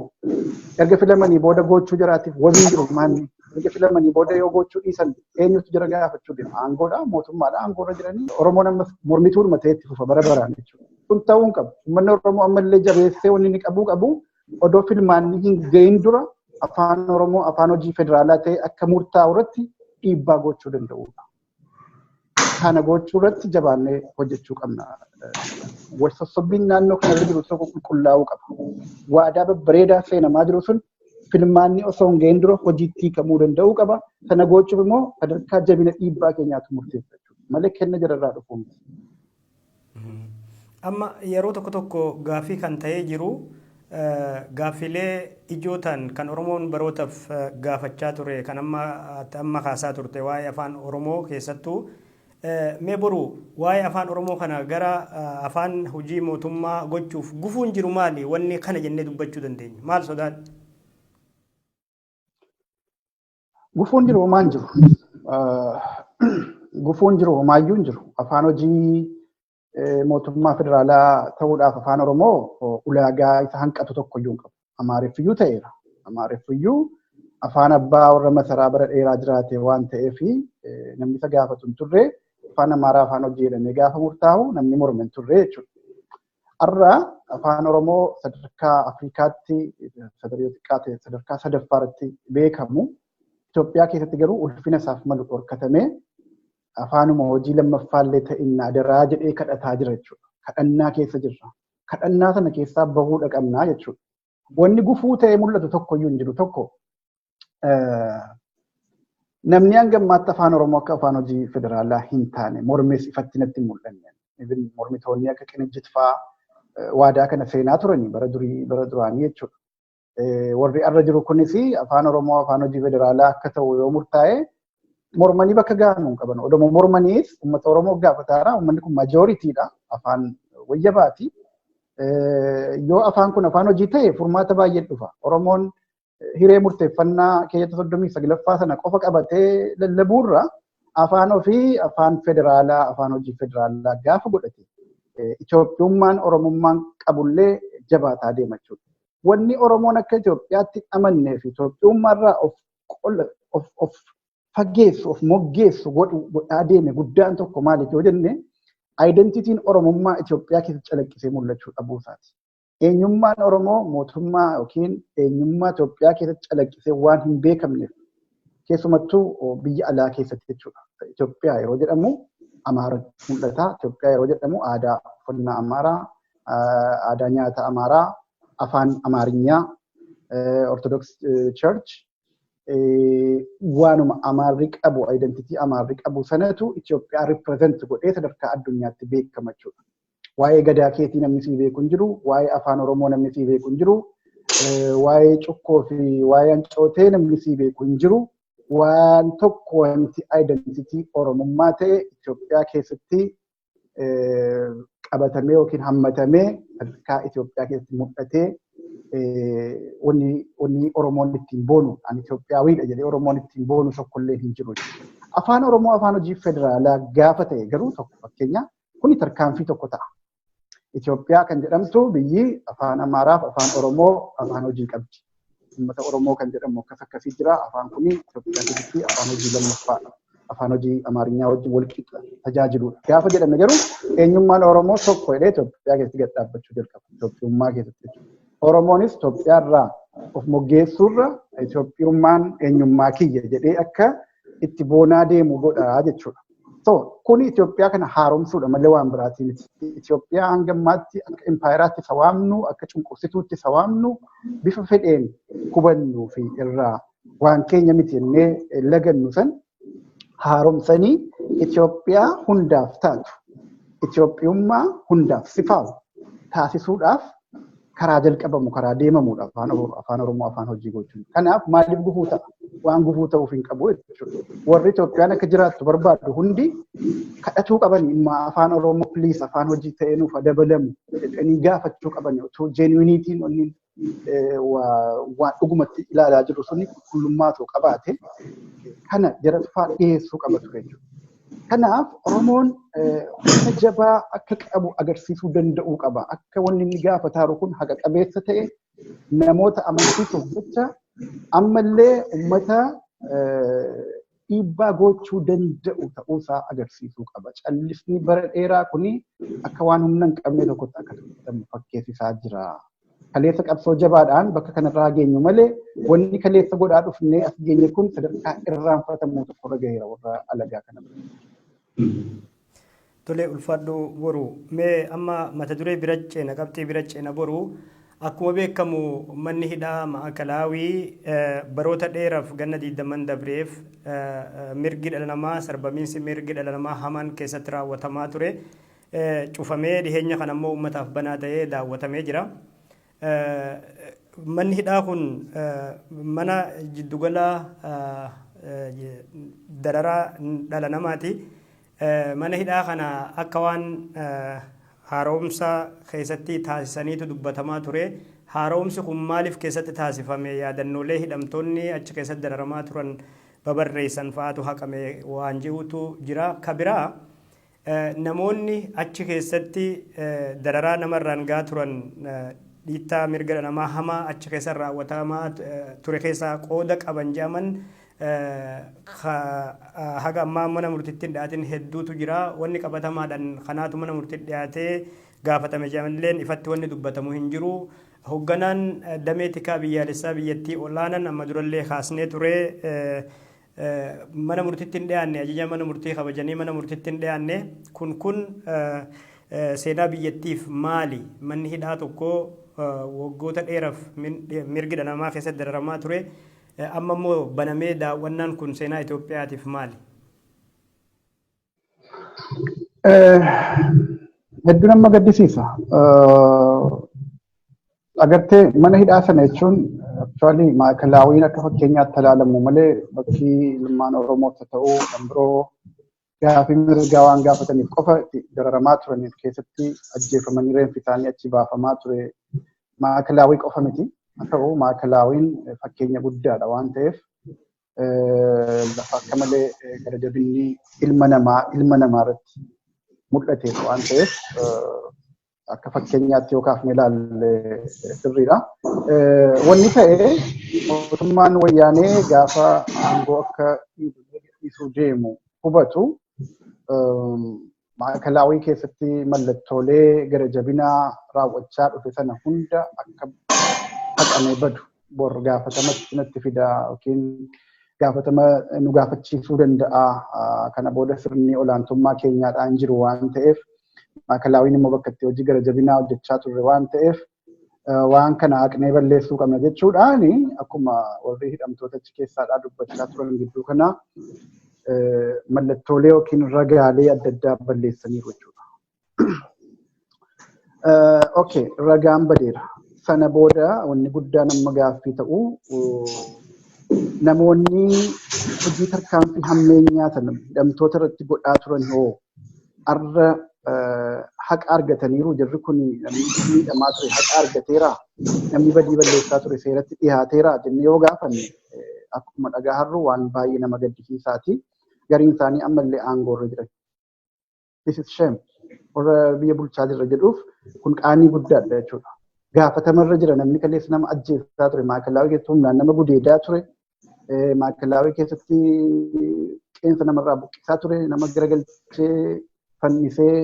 erga filamanii booda gochuu jiraatiif wabiin jiru maanni? Erga filamanii booda yoo gochuu dhiisan eenyutu jira gaafachuu deema? Aangoodha, mootummaadha, aangoorra jiranii. Oromoon ammas mormituudhuma ta'e itti fufa bara baraan jechuudha. Kun ta'uu hin qabu. Uummanni Oromoo ammallee jabeessee wanni inni qabuu qabu, odoo filmaanni hin gahin dura afaan Oromoo afaan hojii federaalaa ta'e akka murtaa'u irratti dhiibbaa gochuu danda'udha. Kana gochuu irratti jabaannee hojjechuu qabna. Wal sossobbiin naannoo kanarra jiru tokko qulqullaa'uu qaba. Waadaa babbareedaa seenamaa jiru sun filmaanni osoo hin gahin dura hojiitti hiikamuu danda'uu qaba. Sana gochuuf immoo sadarkaa jabina dhiibbaa keenyaatu murteessa jechuudha. Malee kenna jararraa dhufuu miti. Amma yeroo tokko tokko gaaffii kan ta'ee jiru, gaaffilee ijoo ta'an kan Oromoon barootaaf gaafachaa ture, kan amma kaasaa turte, waa'ee afaan Oromoo keessattuu, mee Boru, waa'ee afaan Oromoo kana gara afaan hojii mootummaa gochuuf gufuun jiru maali? Wanni kana jennee dubbachuu dandeenya maal sodaan? Gufuun jiru homaan jiru. Gufuun jiru homaayyuu hin jiru. Afaan hojii mootummaa federaalaa ta'uudhaaf afaan Oromoo ulaagaa isa hanqatu tokko iyyuu hin qabu. Amaariffiyyuu ta'eera. Amaariffiyyuu afaan abbaa warra masaraa bara dheeraa jiraate waan ta'eef namni isa gaafatu hin turre. Afaan Amaaraa afaan hojii jedhamee gaafa murtaa'u namni morme hin turre jechuudha. Har'a afaan Oromoo sadarkaa Afrikaatti sadarkaa sadaffaa irratti beekamu, Itoophiyaa keessatti garuu ulfina isaaf malu dhorkatamee afaanuma hojii lammaffaallee ta'inna adaraa jedhee kadhataa jira jechuudha. Kadhannaa keessa jirra. Kadhannaa sana keessaa bahuudha qabnaa jechuudha. Wanni gufuu ta'ee mul'atu tokko iyyuu hin jiru. Tokko, namni hanga ammaatti afaan Oromoo akka afaan hojii federaalaa hin taane mormees ifatti natti hin mul'anne. Mormitoonni akka Qinijjit fa'aa waadaa kana seenaa turanii bara durii, bara duraanii jechuudha. Warri arra jiru kunis afaan Oromoo afaan hojii federaalaa akka ta'u yoo murtaa'e mormanii bakka gahan hin qaban. Odoma mormaniis uummata Oromoo gaafataara. Uummanni kun majoritydha. Afaan wayyabaati. Yoo afaan kun afaan hojii ta'e furmaata baay'ee dhufa. Oromoon hiree murteeffannaa keeyyata 39ffaa sana qofa qabatee lallabuurra afaan ofii afaan federaalaa, afaan hojii federaalaa gaafa godhate Itoophiyummaan Oromummaan qabullee jabaataa deema jechuudha. Wanni Oromoon akka Itoophiyaatti amannee fi Itoophiyummaarraa of fageessu, of moggeessu godhaa deeme guddaan tokko maali yoo jenne, identityn Oromummaa Itoophiyaa keessatti calaqqisee mul'achuu dhabuu isaati. Eenyummaan Oromoo mootummaa yookiin eenyummaa Itoophiyaa keessatti calaqqisee waan hin beekamneef, keessumattuu biyya alaa keessatti jechuudha. Itoophiyaa yeroo jedhamu Amaara mul'ata. Itoophiyaa yeroo jedhamu aadaa uffannaa Amaaraa, aadaa nyaata Amaaraa, afaan Amaarinyaa, Orthodox Church, waanuma Amaarri qabu, identity Amaarri qabu sanatu Itoophiyaa represent godhee sadarkaa addunyaatti beekama jechuudha. Waa'ee gadaa keetii namni sii beeku hin jiru, waa'ee afaan Oromoo namni sii beeku hin jiru, waa'ee cukkoo fi waa'ee ancootee namni sii beeku hin jiru. Waan tokko wanti identity Oromummaa ta'e Itoophiyaa keessatti qabatamee yookiin hammatamee sadarkaa Itoophiyaa keessatti mul'atee wanni Oromoon ittiin boonu, ani Itoophiyaawiidha jedhee Oromoon ittiin boonu tokkollee hin jiru. Afaan Oromoo afaan hojii federaalaa gaafa ta'e garuu, tokko fakkeenya, kuni tarkaanfii tokko ta'a. Itoophiyaa kan jedhamtu biyyi afaan Amaaraaf afaan Oromoo afaan hojii qabdi. Uummata Oromoo kan jedhamu akkas akkasii jira. Afaan kuni Itoophiyaa keessatti afaan hojii lammaffaadha. Afaan hojii Amaarinyaa wajjin wal qixa tajaajiludha. Gaafa jedhame garuu eenyummaan Oromoo tokko jedhee Itoophiyaa keessatti gad dhaabbachuu jalqaba. Itoophiyummaa keessatti jechuudha. Oromoonis Itoophiyaarraa of moggeessuurra Itoophiyummaan eenyummaa kiyya jedhee akka itti boonaa deemu godha jechuudha. So kuni Itoophiyaa kana haaromsuudha malee waan biraatii miti. Itoophiyaa hanga ammaatti akka impaayeraatti isa waamnu, akka cunqursituutti isa waamnu, bifa fedheen hubannuu fi irraa waan keenya miti jennee lagannu san haaromsanii Itoophiyaa hundaaf taatu, Itoophiyummaa hundaaf sifaa'u taasisuudhaaf karaa jalqabamu, karaa deemamudha afaan Oromoo afaan hojii gochuun. Kanaaf maaliif gufuu ta'a? Waan gufuu ta'uuf hin qabu jechuudha. Warri Itoophiyaan akka jiraattu barbaadu hundi kadhatuu qaban immoo afaan Oromoo please afaan hojii ta'ee nuuf dabalamu jedhanii gaafachuu qaban otoo genuinityn onni waan dhugumatti ilaalaa jiru suni qulqullummaa otoo qabaate kana jara fa'aa dhiyeessuu qaba ture jechuudha. Kanaaf Oromoon humna jabaa akka qabu agarsiisuu danda'uu qaba. Akka wanni inni gaafataaru kun haqa qabeessa ta'e namoota amansiisuuf jecha ammallee uummata dhiibbaa gochuu danda'u ta'uusaa agarsiisuu qaba. Callisni bara dheeraa kuni akka waan humna hin qabne tokkotti akka tuffatamu fakkeessisaa jira. Kaleessa qabsoo jabaadhaan bakka kanarraa geenyu malee wanni kaleessa godhaa dhufnee as geenye kun sadarkaa irraanfatamuu tokkorra gaheera warra alagaa kana. Tole, ulfaadhu Boru. Mee amma mata duree bira ceena, qabxii bira ceena Boru. Akkuma beekamu manni hidhaa Ma'akalaawii baroota dheeraaf ganna 20n dabreef mirgi dhala namaa, sarbamiinsi mirgi dhala namaa hamaan keessatti raawwatamaa ture. Cufamee dhiheenya kana immoo uummataaf banaa ta'ee daawwatamee jira. Manni hidhaa kun mana jiddugala dararaa dhala namaati. Mana hidhaa kana akka waan haaromsa keessatti taasisaniitu dubbatamaa ture. Haaromsi kun maaliif keessatti taasifame? Yaadannoolee hidhamtoonni achi keessatti dararamaa turan babarreessan fa'aatu haqame waan jirutu jira. Ka biraa namoonni achi keessatti dararaa namarraan gahaa turan, dhiittaa mirga dhala namaa hamaa achi keessa raawwatamaa ture keessaa qooda qaban jedhaman haga ammaa mana murtiitti hin dhiyaatin hedduutu jira. Wanni qabatamaadhaan kanaatu mana murtiitti dhiyaatee gaafatame jedhamalleen ifatti wanni dubbatamu hin jiru. Hoogganaan damee tikaa biyyaalessaa biyyattii olaanan amma durallee kaasnee ture. Mana murtiitti hin dhiyaanne, ajaja mana murtii kabajanii mana murtiitti hin dhiyaanne. Kun seenaa biyyattiif maali? Manni hidhaa tokko waggoota dheeraaf mirgi dhala namaa keessatti dararamaa ture. Amma immoo banamee daawwannaan kun seenaa Itoophiyaatiif maali? Hedduu nama gaddisiisa. Agartee, mana hidhaa sana jechuun actually Maakilaawiin akka fakkeenyaatti ilaalamu malee bakki ilmaan Oromoos ta'uu kan biroo gaafii mirgaa waan gaafataniif qofa itti dararamaa turaniif keessatti ajjeefamanii reenfi isaanii achi baafamaa ture Maakilaawii qofa miti. Haa ta'u, Maakilaawiin fakkeenya guddaadha waan ta'eef lafa akka malee gara jabinni ilma namaa irratti mul'ateedha waan ta'eef akka fakkeenyaatti yoo kaafne ilaalle sirriidha. Wanni ta'e, mootummaan wayyaanee gaafa aangoo akka dhiisuu deemu hubatu Maakalaawii keessatti mallattoolee gara jabinaa raawwachaa dhufe sana hunda akka haqamee badu, bor gaafatamatti natti fida yookiin gaafatama nu gaafachiisuu danda'a. Kana booda sirni olaantummaa keenyaadhaan jiru waan ta'eef, Maakalaawiin immoo bakka itti hojii gara jabinaa hojjechaa turre waan ta'eef, waan kana haqnee balleessuu qabna jechuudhaan akkuma warri hidhamtoota achi keessaadhaa dubbachaa turan gidduu kana mallattoolee yookiin ragaalee adda addaa balleessaniiru jechuudha. Okay, ragaan badeera. Sana booda wanni guddaan amma gaaffii ta'u, namoonni hojii tarkaanfii hammeenyaa sana hidhamtoota irratti godhaa turan hoo arra haqa argataniiru? Jirri kun namni miidhamaa ture haqa argateera, namni badii balleessaa ture seeratti dhiyaateera jennee yoo gaafanne, akkuma dhagaa harru waan baay'ee nama gaddisiisaati. Gariin isaanii ammallee aangoorra jiran. This is shame. Warra biyya bulchaa jirra jedhuuf kun qaanii guddaadha jechuudha. Gaafatamarra jira namni kaleessa nama ajjeesaa ture, Maakalaawii keessatti humnaan nama gudeedaa ture, Maakalaawii keessatti qeensa namarraa buqqisaa ture, nama garagalchee fannisee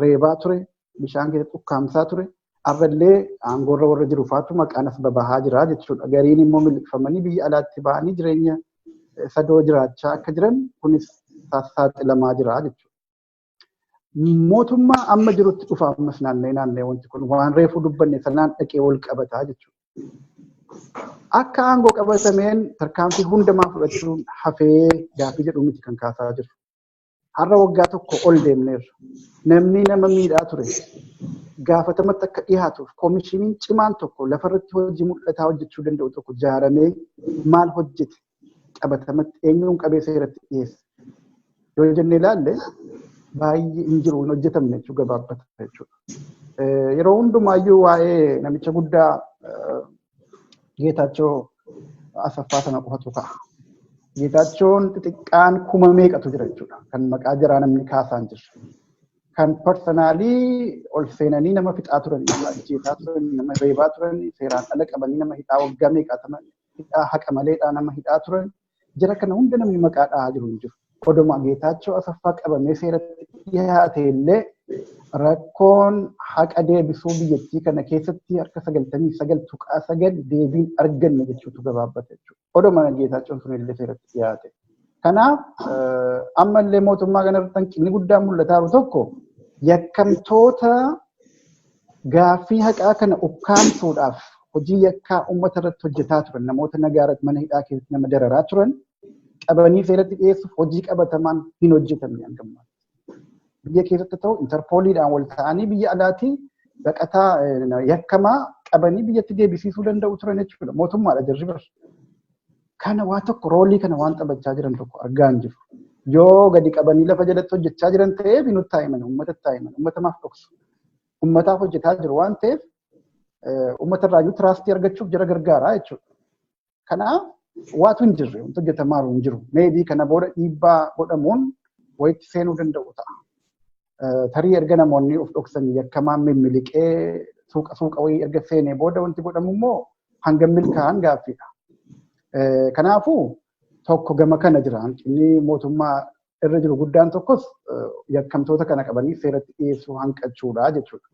reebaa ture, bishaan keessatti ukkaamsaa ture. Har'allee aangoorra warra jiru faatu maqaan as babahaa jira jechuudha. Gariin immoo miliqfamanii biyya alaatti ba'anii jireenya sadoo jiraachaa akka jiran kunis saaxilamaa jira jechuudha. Mootummaa amma jirutti dhufa ammas naannee naannee wanti kun waan reefuu dubbanne sanaan dhaqee wal qabataa jechuudha. Akka aangoo qabatameen tarkaanfii hundumaa fudhachuun hafee gaaffii jedhu miti kan kaasaa jiru. Har'a waggaa tokko ol deemneerra. Namni nama miidhaa ture gaafatamatti akka dhiyaatuuf koomishiniin cimaan tokko lafarratti hojii mul'ataa hojjechuu danda'u tokko ijaaramee maal hojjete qabatamatti eenyuun qabee seeratti dhiyeesse. Yoo jennee ilaalle baay'ee hin jiru hin hojjetamne jechuu gabaabbata jechuudha. Yeroo hundumaayyuu waa'ee namicha guddaa Geetaachoo Asaffaa sana qofatu ka'a. Geetaachoon xixiqqaan kuma meeqatu jira jechuudha. Kan maqaa jaraa namni kaasaa hin jirre. Kan parsanaalii ol seenanii nama fixaa turan, nama ajjeesaa turan, nama reebaa turan, seeraan ala qabanii nama hidhaa waggaa meeqaatama hidhaa haqa maleedhaa nama hidhaa turan. Jara kana hunda namni maqaa dhahaa jiru hin jiru. Oduma Geetaachoo Asaffaa qabamee seeratti dhiyaate illee rakkoon haqa deebisuu biyyattii kana keessatti harka 99.9 deebiin arganne jechuutu gabaabbata jechuudha. Oduma Geetaachoon sun illee seeratti dhiyaate. Kanaaf ammallee mootummaa kanarratti hanqinni guddaan mul'ataa jiru tokko yakkamtoota gaaffii haqaa kana ukkaamsuudhaaf hojii yakkaa uummata irratti hojjetaa turan namoota nagaa irratti mana hidhaa keessatti nama dararaa turan qabanii seeratti dhiyeessuuf hojii qabatamaan hin hojjetamne hanga ammaatti. Biyya keessatti ta'u intarpooliidhaan wal ta'anii biyya alaatii baqataa yakkamaa qabanii biyyatti deebisiisuu danda'u turan jechuudha. Mootummaadha jarri bar. Kana waa tokko roolii kana waan taphachaa jiran tokko argaa hin jiru. Yoo gadi qabanii lafa jalatti hojjechaa jiran ta'eef nutti haa himan, uummatatti haa himan, uummata maaf dhoksu. Uummataaf hojjetaa jiru waan ta'eef uummata irraayyuu tiraastii argachuuf jara gargaaraa jechuudha. Kanaaf waatu hin jirre, wanti hojjetamaa hin jiru. Meebii kana booda dhiibbaa godhamuun wayitti seenuu danda'u ta'a. Tarii erga namoonni of dhoksan yakkamaan mimmiliqee suuqa suuqa wayii erga seenee booda wanti godhamu immoo hangam milkaa'an gaaffiidha. Kanaafuu tokko gama kana jira. Hanqinni mootummaa irra jiru guddaan tokkos yakkamtoota kana qabanii seeratti dhiyeessuu hanqachuudha jechuudha.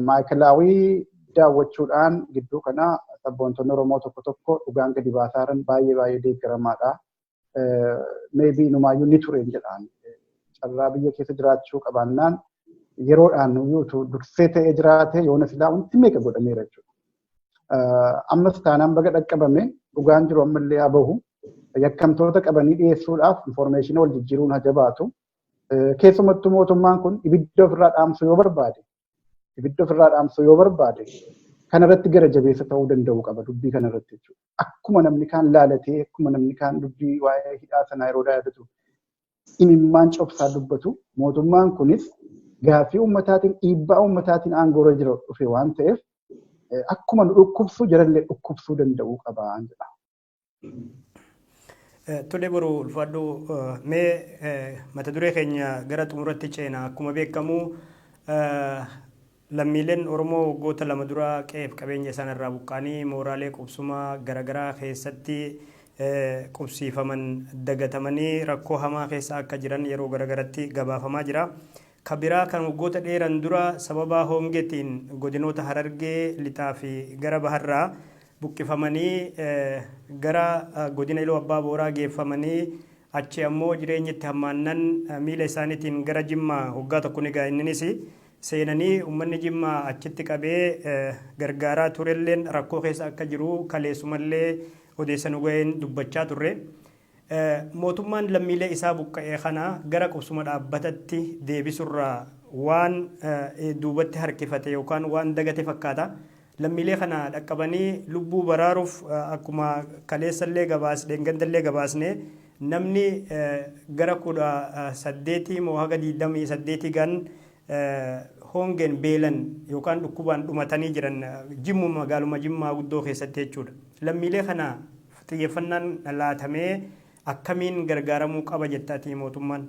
Maayikalaawii daawwachuudhaan gidduu kana sabboontonni Oromoo tokko tokko dhugaan gadi baasaa jiran baay'ee baay'ee deeggaramaadha. Meebii inumaayyuu ni ture jedhaan. Carraa biyya keessa jiraachuu qabaannaan yeroodhaan yoo dursee ta'ee jiraate yoona silaa wanti meeqa godhameera jechuudha. Ammas taanaan baga dhaqqabame dhugaan jiru ammallee haa bahu. Yakkamtoota qabanii dhiyeessuudhaaf infoormeeshinii wal jijjiiruun haa jabaatu. Keessumattuu mootummaan kun ibidda ofirraa dhaamsuu yoo barbaade ibidda ofirraa dhaamsuu yoo barbaade kanarratti gara jabeessa ta'uu danda'u qaba dubbii kanarratti jechuudha. Akkuma namni kaan laalatee akkuma namni kaan dubbii waa'ee hidhaa sanaa yeroo yaadatu imimmaan cobsaa dubbatu mootummaan kunis gaaffii uummataatiin dhiibbaa uummataatiin aangoorra jira dhufe waan ta'eef akkuma nu dhukkubsu jarallee dhukkubsuu danda'uu qaba jedha. Tole Boru ulfaadhu mee mata duree keenya gara xumuratti ceena akkuma beekamu lammiileen Oromoo waggoota lama dura qe'eef qabeenya isaan irraa buqqa'anii mooraalee qubsumaa garaagaraa keessatti qubsiifaman dagatamanii rakkoo hamaa keessa akka jiran yeroo garaagaratti gabaafamaa jira. Ka biraa kan waggoota dheeran dura sababa hongeetiin godinoota Harargee lixaa fi gara baharraa buqqifamanii gara godina Iluu Abbaa Booraa geeffamanii achi ammoo jireenyi itti hammaannan miila isaaniitiin gara Jimmaa waggaa tokko ni ga'a inninis seenanii uummanni Jimmaa achitti qabee gargaaraa turelleen rakkoo keessa akka jiru kaleessumallee odeessa nu ga'een dubbachaa turre. Mootummaan lammiilee isaa buqqa'ee kana gara qubsuma dhaabbatatti deebisurraa waan duubatti harkifate yookaan waan dagate fakkaata. Lammiilee kana dhaqqabanii lubbuu baraaruuf akkuma kaleessallee gabaas dheengaddallee gabaasne namni gara 18 moo haga 28 gan hongeen beelan yookaan dhukkubaan dhumatanii jiran Jimmuma magaaluma Jimmaa guddoo keessatti jechuudha. Lammiilee kana xiyyeeffannaan laatamee akkamiin gargaaramuu qaba jetta ati mootummaan?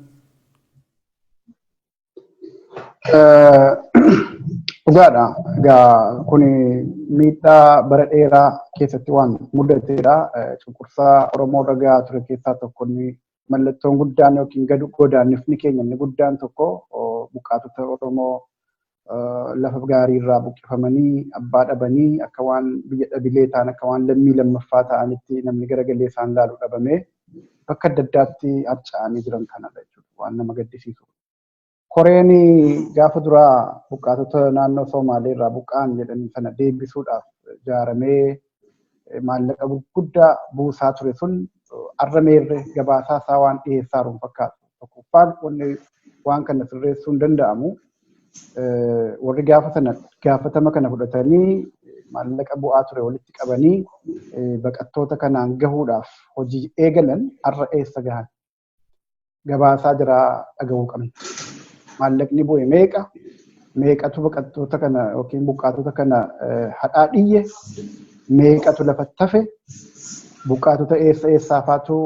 Dhugaadha. Egaa kun miidhaa bara dheeraa keessatti waan mudateedha. Cunqursaa Oromoo irra gahaa ture keessaa tokko inni mallattoon guddaan yookiin gad godaannifni keenya inni guddaan tokko buqqaatota Oromoo Lafa gaarii irraa buqqifamanii, abbaa dhabanii, akka waan biyya dhabilee ta'an, akka waan lammii lammaffaa ta'anitti namni garagalee isaan laalu dhabamee bakka adda addaatti harca'anii jiran kanadha jechuudha. Waan nama gaddisiisu. Koreen gaafa duraa buqqaatota naannoo Somaalee irraa buqqa'an jedhan sana deebisuudhaaf ijaaramee maallaqa gurguddaa buusaa ture sun arra meerre gabaasaa isaa waan dhiyeessaa jiru fakkaatu. Tokkoffaan, wanni waan kana sirreessuu hin danda'amu. Warri gaafa sana gaafatama kana fudhatanii maallaqa bu'aa ture walitti qabanii baqattoota kanaan gahuudhaaf hojii eegalan har'a eessa gahan? Gabaasaa jiraa dhagahuu qabna. Maallaqni bu'e meeqa? Meeqatu baqattoota kana yookiin buqqaatota kana hadhaa dhiyye? Meeqatu lafatti hafe? Buqqaatota eessa eessaafaatu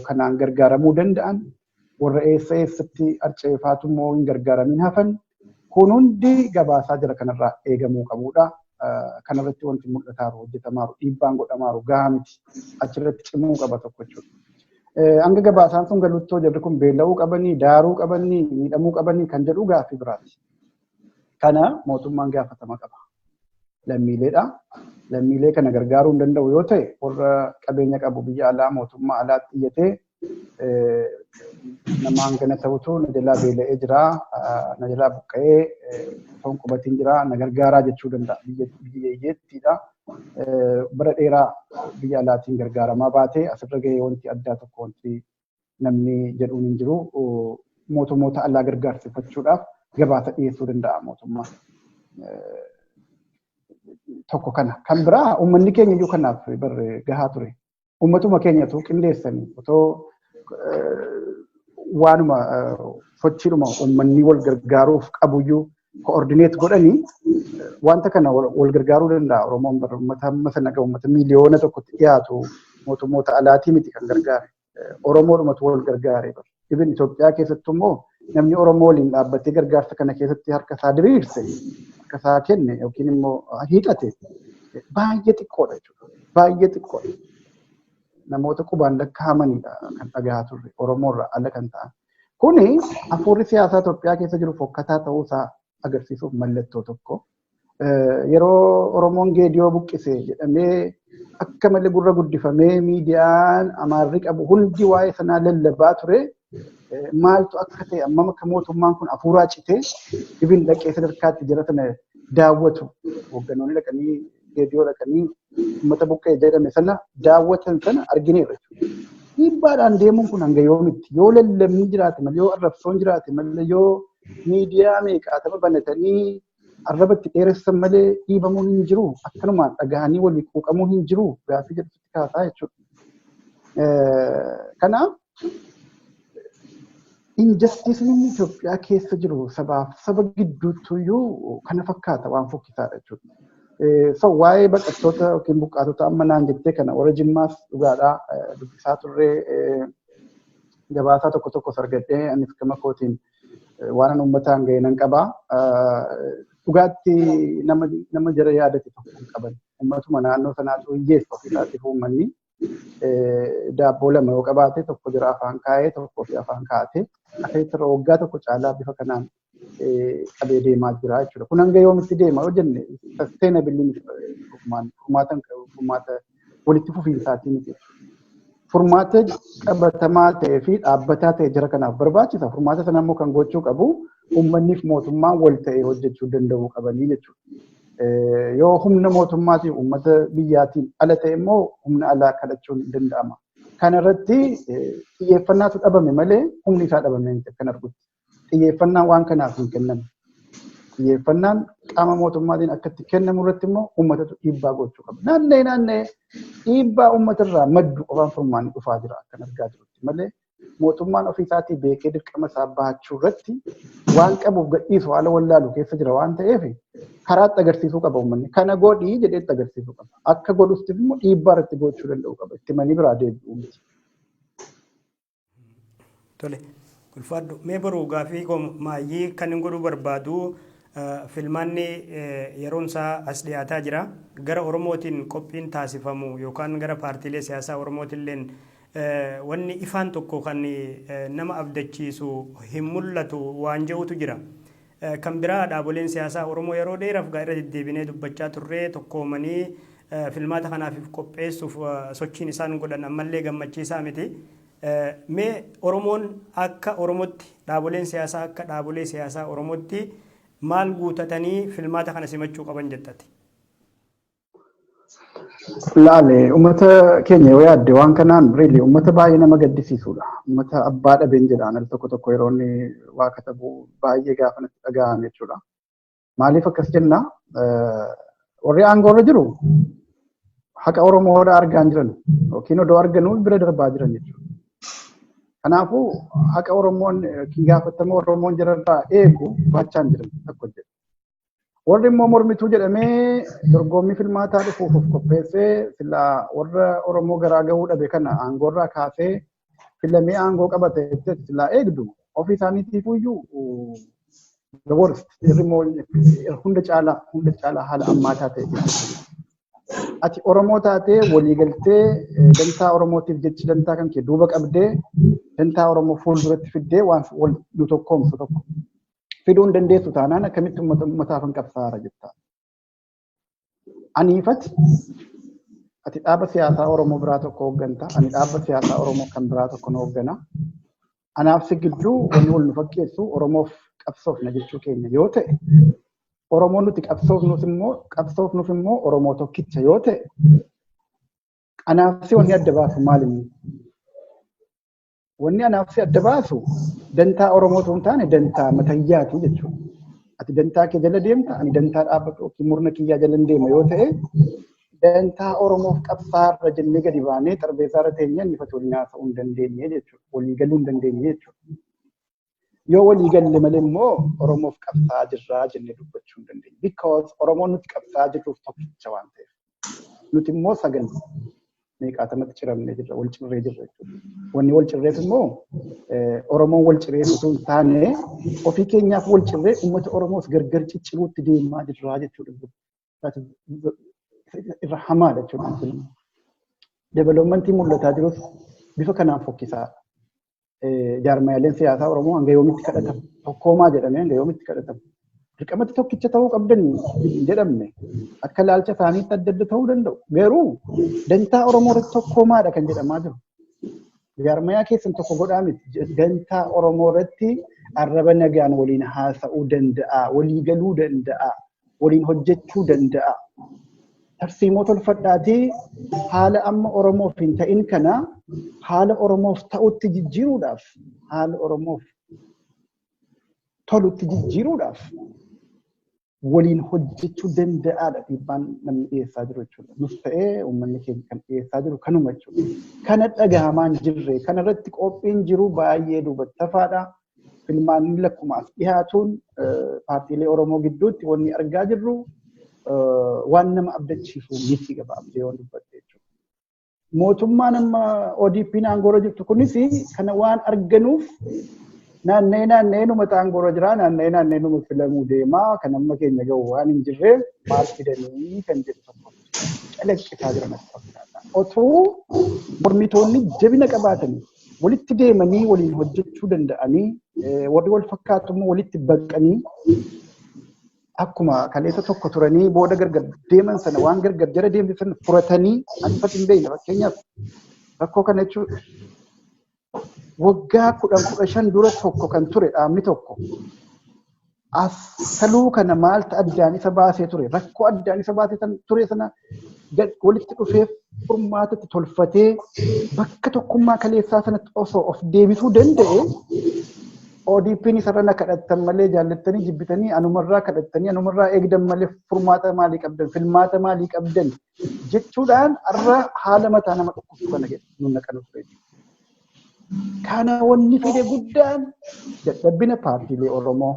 kanaan gargaaramuu danda'an? Warra eessa eessatti harca'eefaatu immoo hin gargaaramin hafan? Kun hundi gabaasaa jira kanarraa eegamuu qabudha. Kanarratti wanti mul'ataaru, hojjetamaaru, dhiibbaan godhamaaru gahaa miti. Achirratti cimuu qaba tokko jechuudha. Hanga gabaasaan sun galutti jarri kun beela'uu qabanii, daaruu qabanii, miidhamuu qabanii kan jedhu gaaffii biraati. Kana mootummaan gaafatama qaba. Lammiileedha. Lammiilee kana gargaaruu hin danda'u yoo ta'e, warra qabeenya qabu biyya alaa, mootummaa alaatti iyyatee, nama hangana ta'utu na jalaa beela'ee jira, na jalaa buqqa'ee foon qubatiin jira, na gargaaraa jechuu danda'a. Biyya hiyyeettiidha. Bara dheeraa biyya alaatiin gargaaramaa baatee asirra gahee wanti addaa tokko wanti namni jedhuun hin jiru. Mootummoota alaa gargaarsifachuudhaaf gabaasa dhiyeessuu danda'a mootummaan. Tokko kana. Kan biraa, uummanni keenya iyyuu kanaaf barre gahaa ture. Uummatuma keenyatu qindeessanii otoo waanuma sochiidhuma uummanni wal gargaaruuf qabuyyuu coordinate godhanii wanta kana wal gargaaruu danda'a. Oromoon bara uummata hamma sana gahu, uummata 1 miiliyoona dhiyaatu, mootummoota alaatii miti kan gargaare. Oromoodhumatu wal gargaare. Ibin Itoophiyaa keessattuu immoo namni Oromoo waliin dhaabbatee gargaarsa kana keessatti harka isaa diriirse, harka isaa kenne yookiin immoo hiixate baay'ee xiqqoodha jechuudha. Baay'ee xiqqoodha. Namoota qubaan lakkaa'amanidha kan dhagahaa turre Oromoorraa ala kan ta'an. Kuni hafuurri siyaasaa Itoophiyaa keessa jiru fokkataa ta'uusaa agarsiisuuf mallattoo tokko. Yeroo Oromoon Geediyoo buqqise jedhamee akka malee gurra guddifamee miidiyaan Amaarri qabu hundi waa'ee sanaa lallabaa ture. Maaltu akka ta'e, ammam akka mootummaan kun hafuuraa citee ibin dhaqee sadarkaatti jara sana daawwatu, hoogganoonni dhaqanii Geediyoo dhaqanii uummata buqqee jedhame sana daawwatan sana argineerra. Dhiibbaadhaan deemuun kun hanga yoomitti? Yoo lallabni jiraate malee, yoo arrabsoon jiraate malee, yoo miidiyaa meeqaatama banatanii arraba itti dheeressan malee dhiibamuun hin jiru. Akkanumaan dhagahanii walii quuqamuun hin jiru gaaffii jedhutti kaasaa jechuudha. Kanaaf injustice-iin Itoophiyaa keessa jiru sabaaf saba gidduutti iyyuu kana fakkaata, waan fokkisaadha jechuudha. So waa'ee baqattoota yookiin buqqaatota amma naan jettee kana, warra Jimmaas dhugaadhaa dubbisaa turree, gabaasaa tokko tokko argadhee anis gama kootiin waan an uummataan ga'e nan qabaa. Dhugaatti nama jara yaadate tokko hin qaban. Uummatuma naannoo sanaatu hiyyeessa ofiisaatiif. Uummanni daabboo lama yoo qabaate, tokko jira afaan kaa'ee, tokko ofii afaan kaa'ate, akkasitti irra waggaa tokko caalaa bifa kanaan qabee deemaa jira jechuudha. Kun hanga yoomitti deema yoo jenne, sustainable furmaata furmaata walitti fufiinsaatii miti. Furmaata qabatamaa ta'ee fi dhaabbataa ta'e jara kanaaf barbaachisa. Furmaata sana immoo kan gochuu qabu uummanniif mootummaan wal ta'ee hojjechuu danda'uu qabanii jechuudha. Yoo humna mootummaatiin uummata biyyaatiin ala ta'e immoo humna alaa kadhachuun ni danda'ama. Kana irratti xiyyeeffannaatu dhabame malee humni isaa dhabame miti akkan argutti. Xiyyeeffannaan waan kanaaf hin kennamu. Xiyyeeffannaan qaama mootummaatiin akka itti kennamu irratti immoo uummatatu dhiibbaa gochuu qaba. Naanna'ee naanna'ee dhiibbaa uummatarraa maddu qofaan furmaanni dhufaa jira akkan argaa jirutti malee, mootummaan ofiisaatii beekee dirqama isaa bahachuu irratti waan qabuuf gadhiisu haala wallaalu keessa jira waan ta'eef, karaatti agarsiisuu qaba uummanni. Kana godhii jedhee itti agarsiisuu qaba. Akka godhutti immoo dhiibbaa irratti gochuu danda'u qaba. Itti manii biraa deebi'uu miti. Tole, ulfaadhu. Mee boruu gaafii maayyii kan hin godhuu barbaadu, filmaanni yeroon isaa as dhiyaataa jira. Gara Oromootiin qophiin taasifamu yookaan gara paartiilee siyaasaa Oromootilleen wanni ifaan tokko kan nama abdachiisu hin mul'atu waan jedhutu jira. Kan biraa, dhaaboleen siyaasaa Oromoo yeroo dheeraaf irra deddeebinee dubbachaa turre, tokkoomanii filmaata kanaaf qopheessuuf sochiin isaan godhan ammallee gammachiisaa miti. Mee Oromoon akka Oromootti, dhaaboleen siyaasaa akka dhaabolee siyaasaa Oromootti maal guutatanii filmaata kana simachuu qaban jettati? Laale, uummata keenya yoo yaadde, waan kanaan really uummata baay'ee nama gaddisiisudha. Uummata abbaa dhabeen jedhaan al tokko tokko yeroo inni waa katabu baay'ee gaafa natti dhaga'ame jechuudha. Maaliif akkas jenna? Warri aangoo irra jiru haqa Oromoodhaa argaa hin jiran yookiin odoo arganuu bira darbaa jiran jechuudha. Kanaafuu haqa Oromoon yookiin gaafatama Oromoon jararraa eegu baachaa hin jiran tokko jedhu. Warri immoo mormituu jedhamee dorgommii filmaataa dhufuuf of qopheessee, silaa warra Oromoo garaa gahuu dhabe kana aangoorraa kaasee filamee aangoo qabate silaa eegdu, ofii isaaniitiif iyyuu the worst, irri immoo hunda caalaa haala ammaataa ta'e keessa. Ati Oromoo taatee waliigaltee dantaa Oromootiif jechi dantaa kan kee duuba qabdee, dantaa Oromoo fuulduratti fiddee waan wal nu tokkoomsu tokko fiduu hin dandeessu taanaan, akkamitti uummataaf hin qabsaara jetta? Aniifati, ati dhaaba siyaasaa Oromoo biraa tokko hoogganta, ani dhaaba siyaasaa Oromoo kan biraa tokko na hooggana. Anaaf si gidduu wanni wal nu fakkeessu Oromoof qabsoofna jechuu keenya yoo ta'e, Oromoon nuti qabsoofnuuf immoo Oromoo tokkicha yoo ta'e, anaaf si wanni adda baasu maal inni? Wanni anaaf si adda baasu dantaa Oromoo osoo hin taane dantaa matayyaati jechuudha. Ati dantaa kee jala deemta, ani dantaa dhaabbatu yookiin murna kiyyaa jala deema yoo ta'e, dantaa Oromoof qabsaarra jennee gadi baanee xarbeessaarra teenyee inni waliin haasa'uu hin dandeenye jechuudha. Walii galuu hin dandeenye jechuudha. Yoo walii galle malee immoo Oromoof qabsaa'aa jirraa jennee dubbachuu hin dandeenye. Because Oromoon nuti qabsaa'aa jirruuf tokkicha waan ta'eef. Nuti immoo sagal meeqaatamatti ciramnee jirra, wal cirree jirra jechuudha. Wanni wal cirreef immoo Oromoon wal cireef osoo hin taane, ofii keenyaaf wal cirree uummata Oromoos gargar cicciruutti deemaa jirraa jechuudha. Irra hamaadha jechuudha. Developmentii mul'ataa jirus bifa kanaan fokkisaadha. Jaarmaaleen siyaasaa Oromoo hanga yoomitti kadhatamu? Tokkoomaa jedhamee hanga yoomitti kadhatamu? Dirqamatti tokkicha ta'uu qabdan hin jedhamne, akka ilaalcha isaaniitti adda adda ta'uu danda'u. Garuu dantaa Oromoo irratti tokkoomaadha kan jedhamaa jiru. Jaarmayaa keessan tokko godhaa miti. Dantaa Oromoo irratti arraba nagaan waliin haasa'uu danda'a, walii galuu danda'a, waliin hojjechuu danda'a. Tarsiimoo tolfadhaatii haala amma Oromoof hin ta'in kana haala Oromoof ta'utti jijjiiruudhaaf, haala Oromoof tolutti jijjiiruudhaaf waliin hojjechuu danda'aadha dhiibbaan namni dhiyeessaa jiru jechuudha. Nus ta'ee uummanni keenya kan dhiyeessaa jiru kanuma jechuudha. Kana dhagahamaa hin jirre, kana irratti qophiin jiru baay'ee duubatti hafaadha. Filmaanni lakkuma as dhiyaatuun paartiilee Oromoo gidduutti wanni argaa jirru waan nama abdachiisu miti, gabaabsee waan dubbatte jechuudha. Mootummaan amma ODP'n aangoorra jirtu kunis kana waan arganuuf naanna'ee naanna'ee numa aangoorra jira, naanna'ee naanna'ee numa filamuu deemaa, kan amma keenya gahu waan hin jirreef maal fidanii kan jedhu tokko calaqqisaa jira natti fakkaata. Otoo mormitoonni jabina qabaatanii walitti deemanii waliin hojjechuu danda'anii, warri wal fakkaatu immoo walitti baqanii, akkuma kaleessa tokko turanii booda gargar deeman sana, waan gargar jara deemsisan furatanii anfatti hin beekne. Fakkeenyaaf, rakkoo kana jechuun waggaa 10, 15 dura tokko kan ture dhaabni tokko as saluu kana maaltu addaan isa baasee ture? Rakkoo addaan isa baasee ture sana walitti dhufee furmaatatti tolfatee bakka tokkummaa kaleessaa sanatti osoo of deebisuu danda'e, ODP'n isarra na kadhattan malee, jaallattanii jibbitanii anumarraa kadhattanii anumarraa eegdan malee, furmaata maalii qabdan, filmaata maalii qabdan jechuudhaan har'a haala mataa nama dhukkubsu kana nu naqanu ture. Kana wanni fide guddaan dadhabbina paartiilee Oromoo.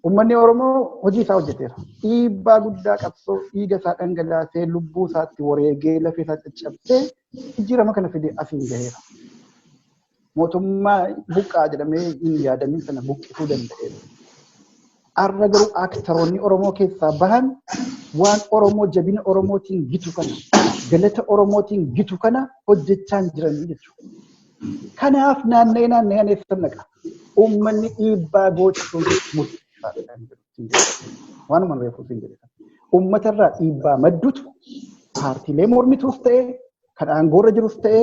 Uummanni Oromoo hojii isaa hojjeteera. Dhiibbaa guddaa qabsoo dhiiga isaa dhangalaasee, lubbuu isaatti wareegee, lafee isaa caccabsee jijjiirama kana fide asiin gaheera. Mootummaa buqqaa jedhamee hin yaadamin sana buqqisuu danda'eera. Har'a garuu actoroonni Oromoo keessaa bahan waan Oromoo jabina Oromootiin gitu kana, galata Oromootiin gitu kana hojjechaa hin jiranii jechuudha. Kanaaf naanna'ee naanna'ee aneessan naqa. Uummanni dhiibbaa gochuun murteessaadha. murteessaadha kan jedhu. Waanuma reefuu siin jedhe. Uummatarraa dhiibbaa maddutu paartiilee mormituus ta'e, kan aangoorra jirus ta'e,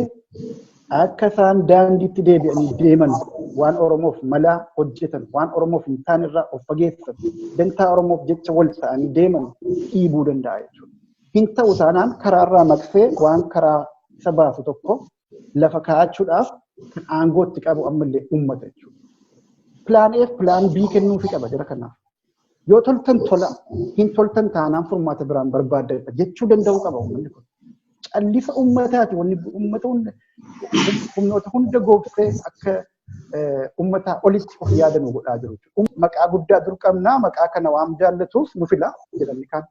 akka isaan daandiitti deebi'anii deeman, waan Oromoof malaa hojjetan, waan Oromoof hin taane irraa of fageessan, dantaa Oromoof jecha wal ta'anii deeman dhiibuu danda'a jechuudha. Hin ta'u taanaan karaarraa maqsee waan karaa isa baasu tokko lafa kaa'achuudhaaf kan aangootti qabu ammallee uummata jechuudha. Plan A fi plan B kennuufi qaba jara kanaaf. Yoo toltan tola, hin toltan taanaan furmaata biraan barbaaddadha jechuu danda'uu qaba uummanni kun. Callisa uummataati wanni uummata hunda, humnoota hunda goobsee akka uummataa olitti of yaadanu godhaa jiru. Maqaa guddaa dur qabnaa, maqaa kana waan jaallatuuf nu fila jedhamni kaan.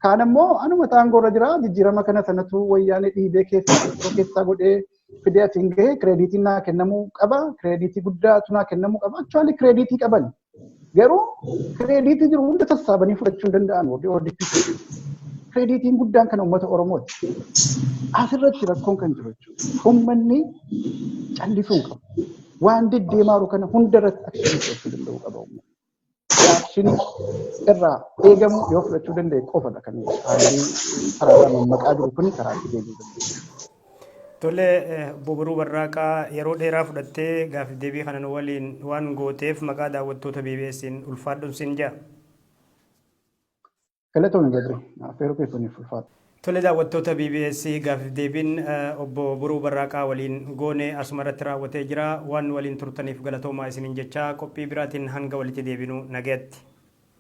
Kaan ammoo anuma aangoorra jira, jijjiirama kana sanatu Wayyaanee dhiibee keessaa keessaa godhee fidee asiin gahee, creditiin naa kennamuu qaba, creditii guddaatu naa kennamuu qaba. Actually creditii qaban. Garuu creditii jiru hunda sassaabanii fudhachuu hin danda'an warri ODP. Creditiin guddaan kan uummata Oromooti. Asirratti rakkoon kan jiru jechuudha. Uummanni callisuu hin qabu. Waan deddeemaaru kana hunda irratti actionii fudhachuu danda'uu qaba uummanni. Actionii irraa eegamu yoo fudhachuu danda'e qofadha kan haalli karaarraa mammaqaa jiru kun karaa itti deebi'uu danda'u. Tole, obbo Boruu Barraaqaa, yeroo dheeraa fudhattee gaaffiif deebii kana nu waliin waan gooteef maqaa daawwattoota BBS'n ulfaadhuun siin jedha. Galatoomii Badri, affeeruu keessaniif ulfaadha. Tole, daawwattoota BBS, gaaffiif deebiin obbo Boruu Barraaqaa waliin goone asuma irratti raawwatee jira. Waan waliin turtaniif galatoomaa isiniin jechaa, qophii biraatiin hanga walitti deebinu nagayatti.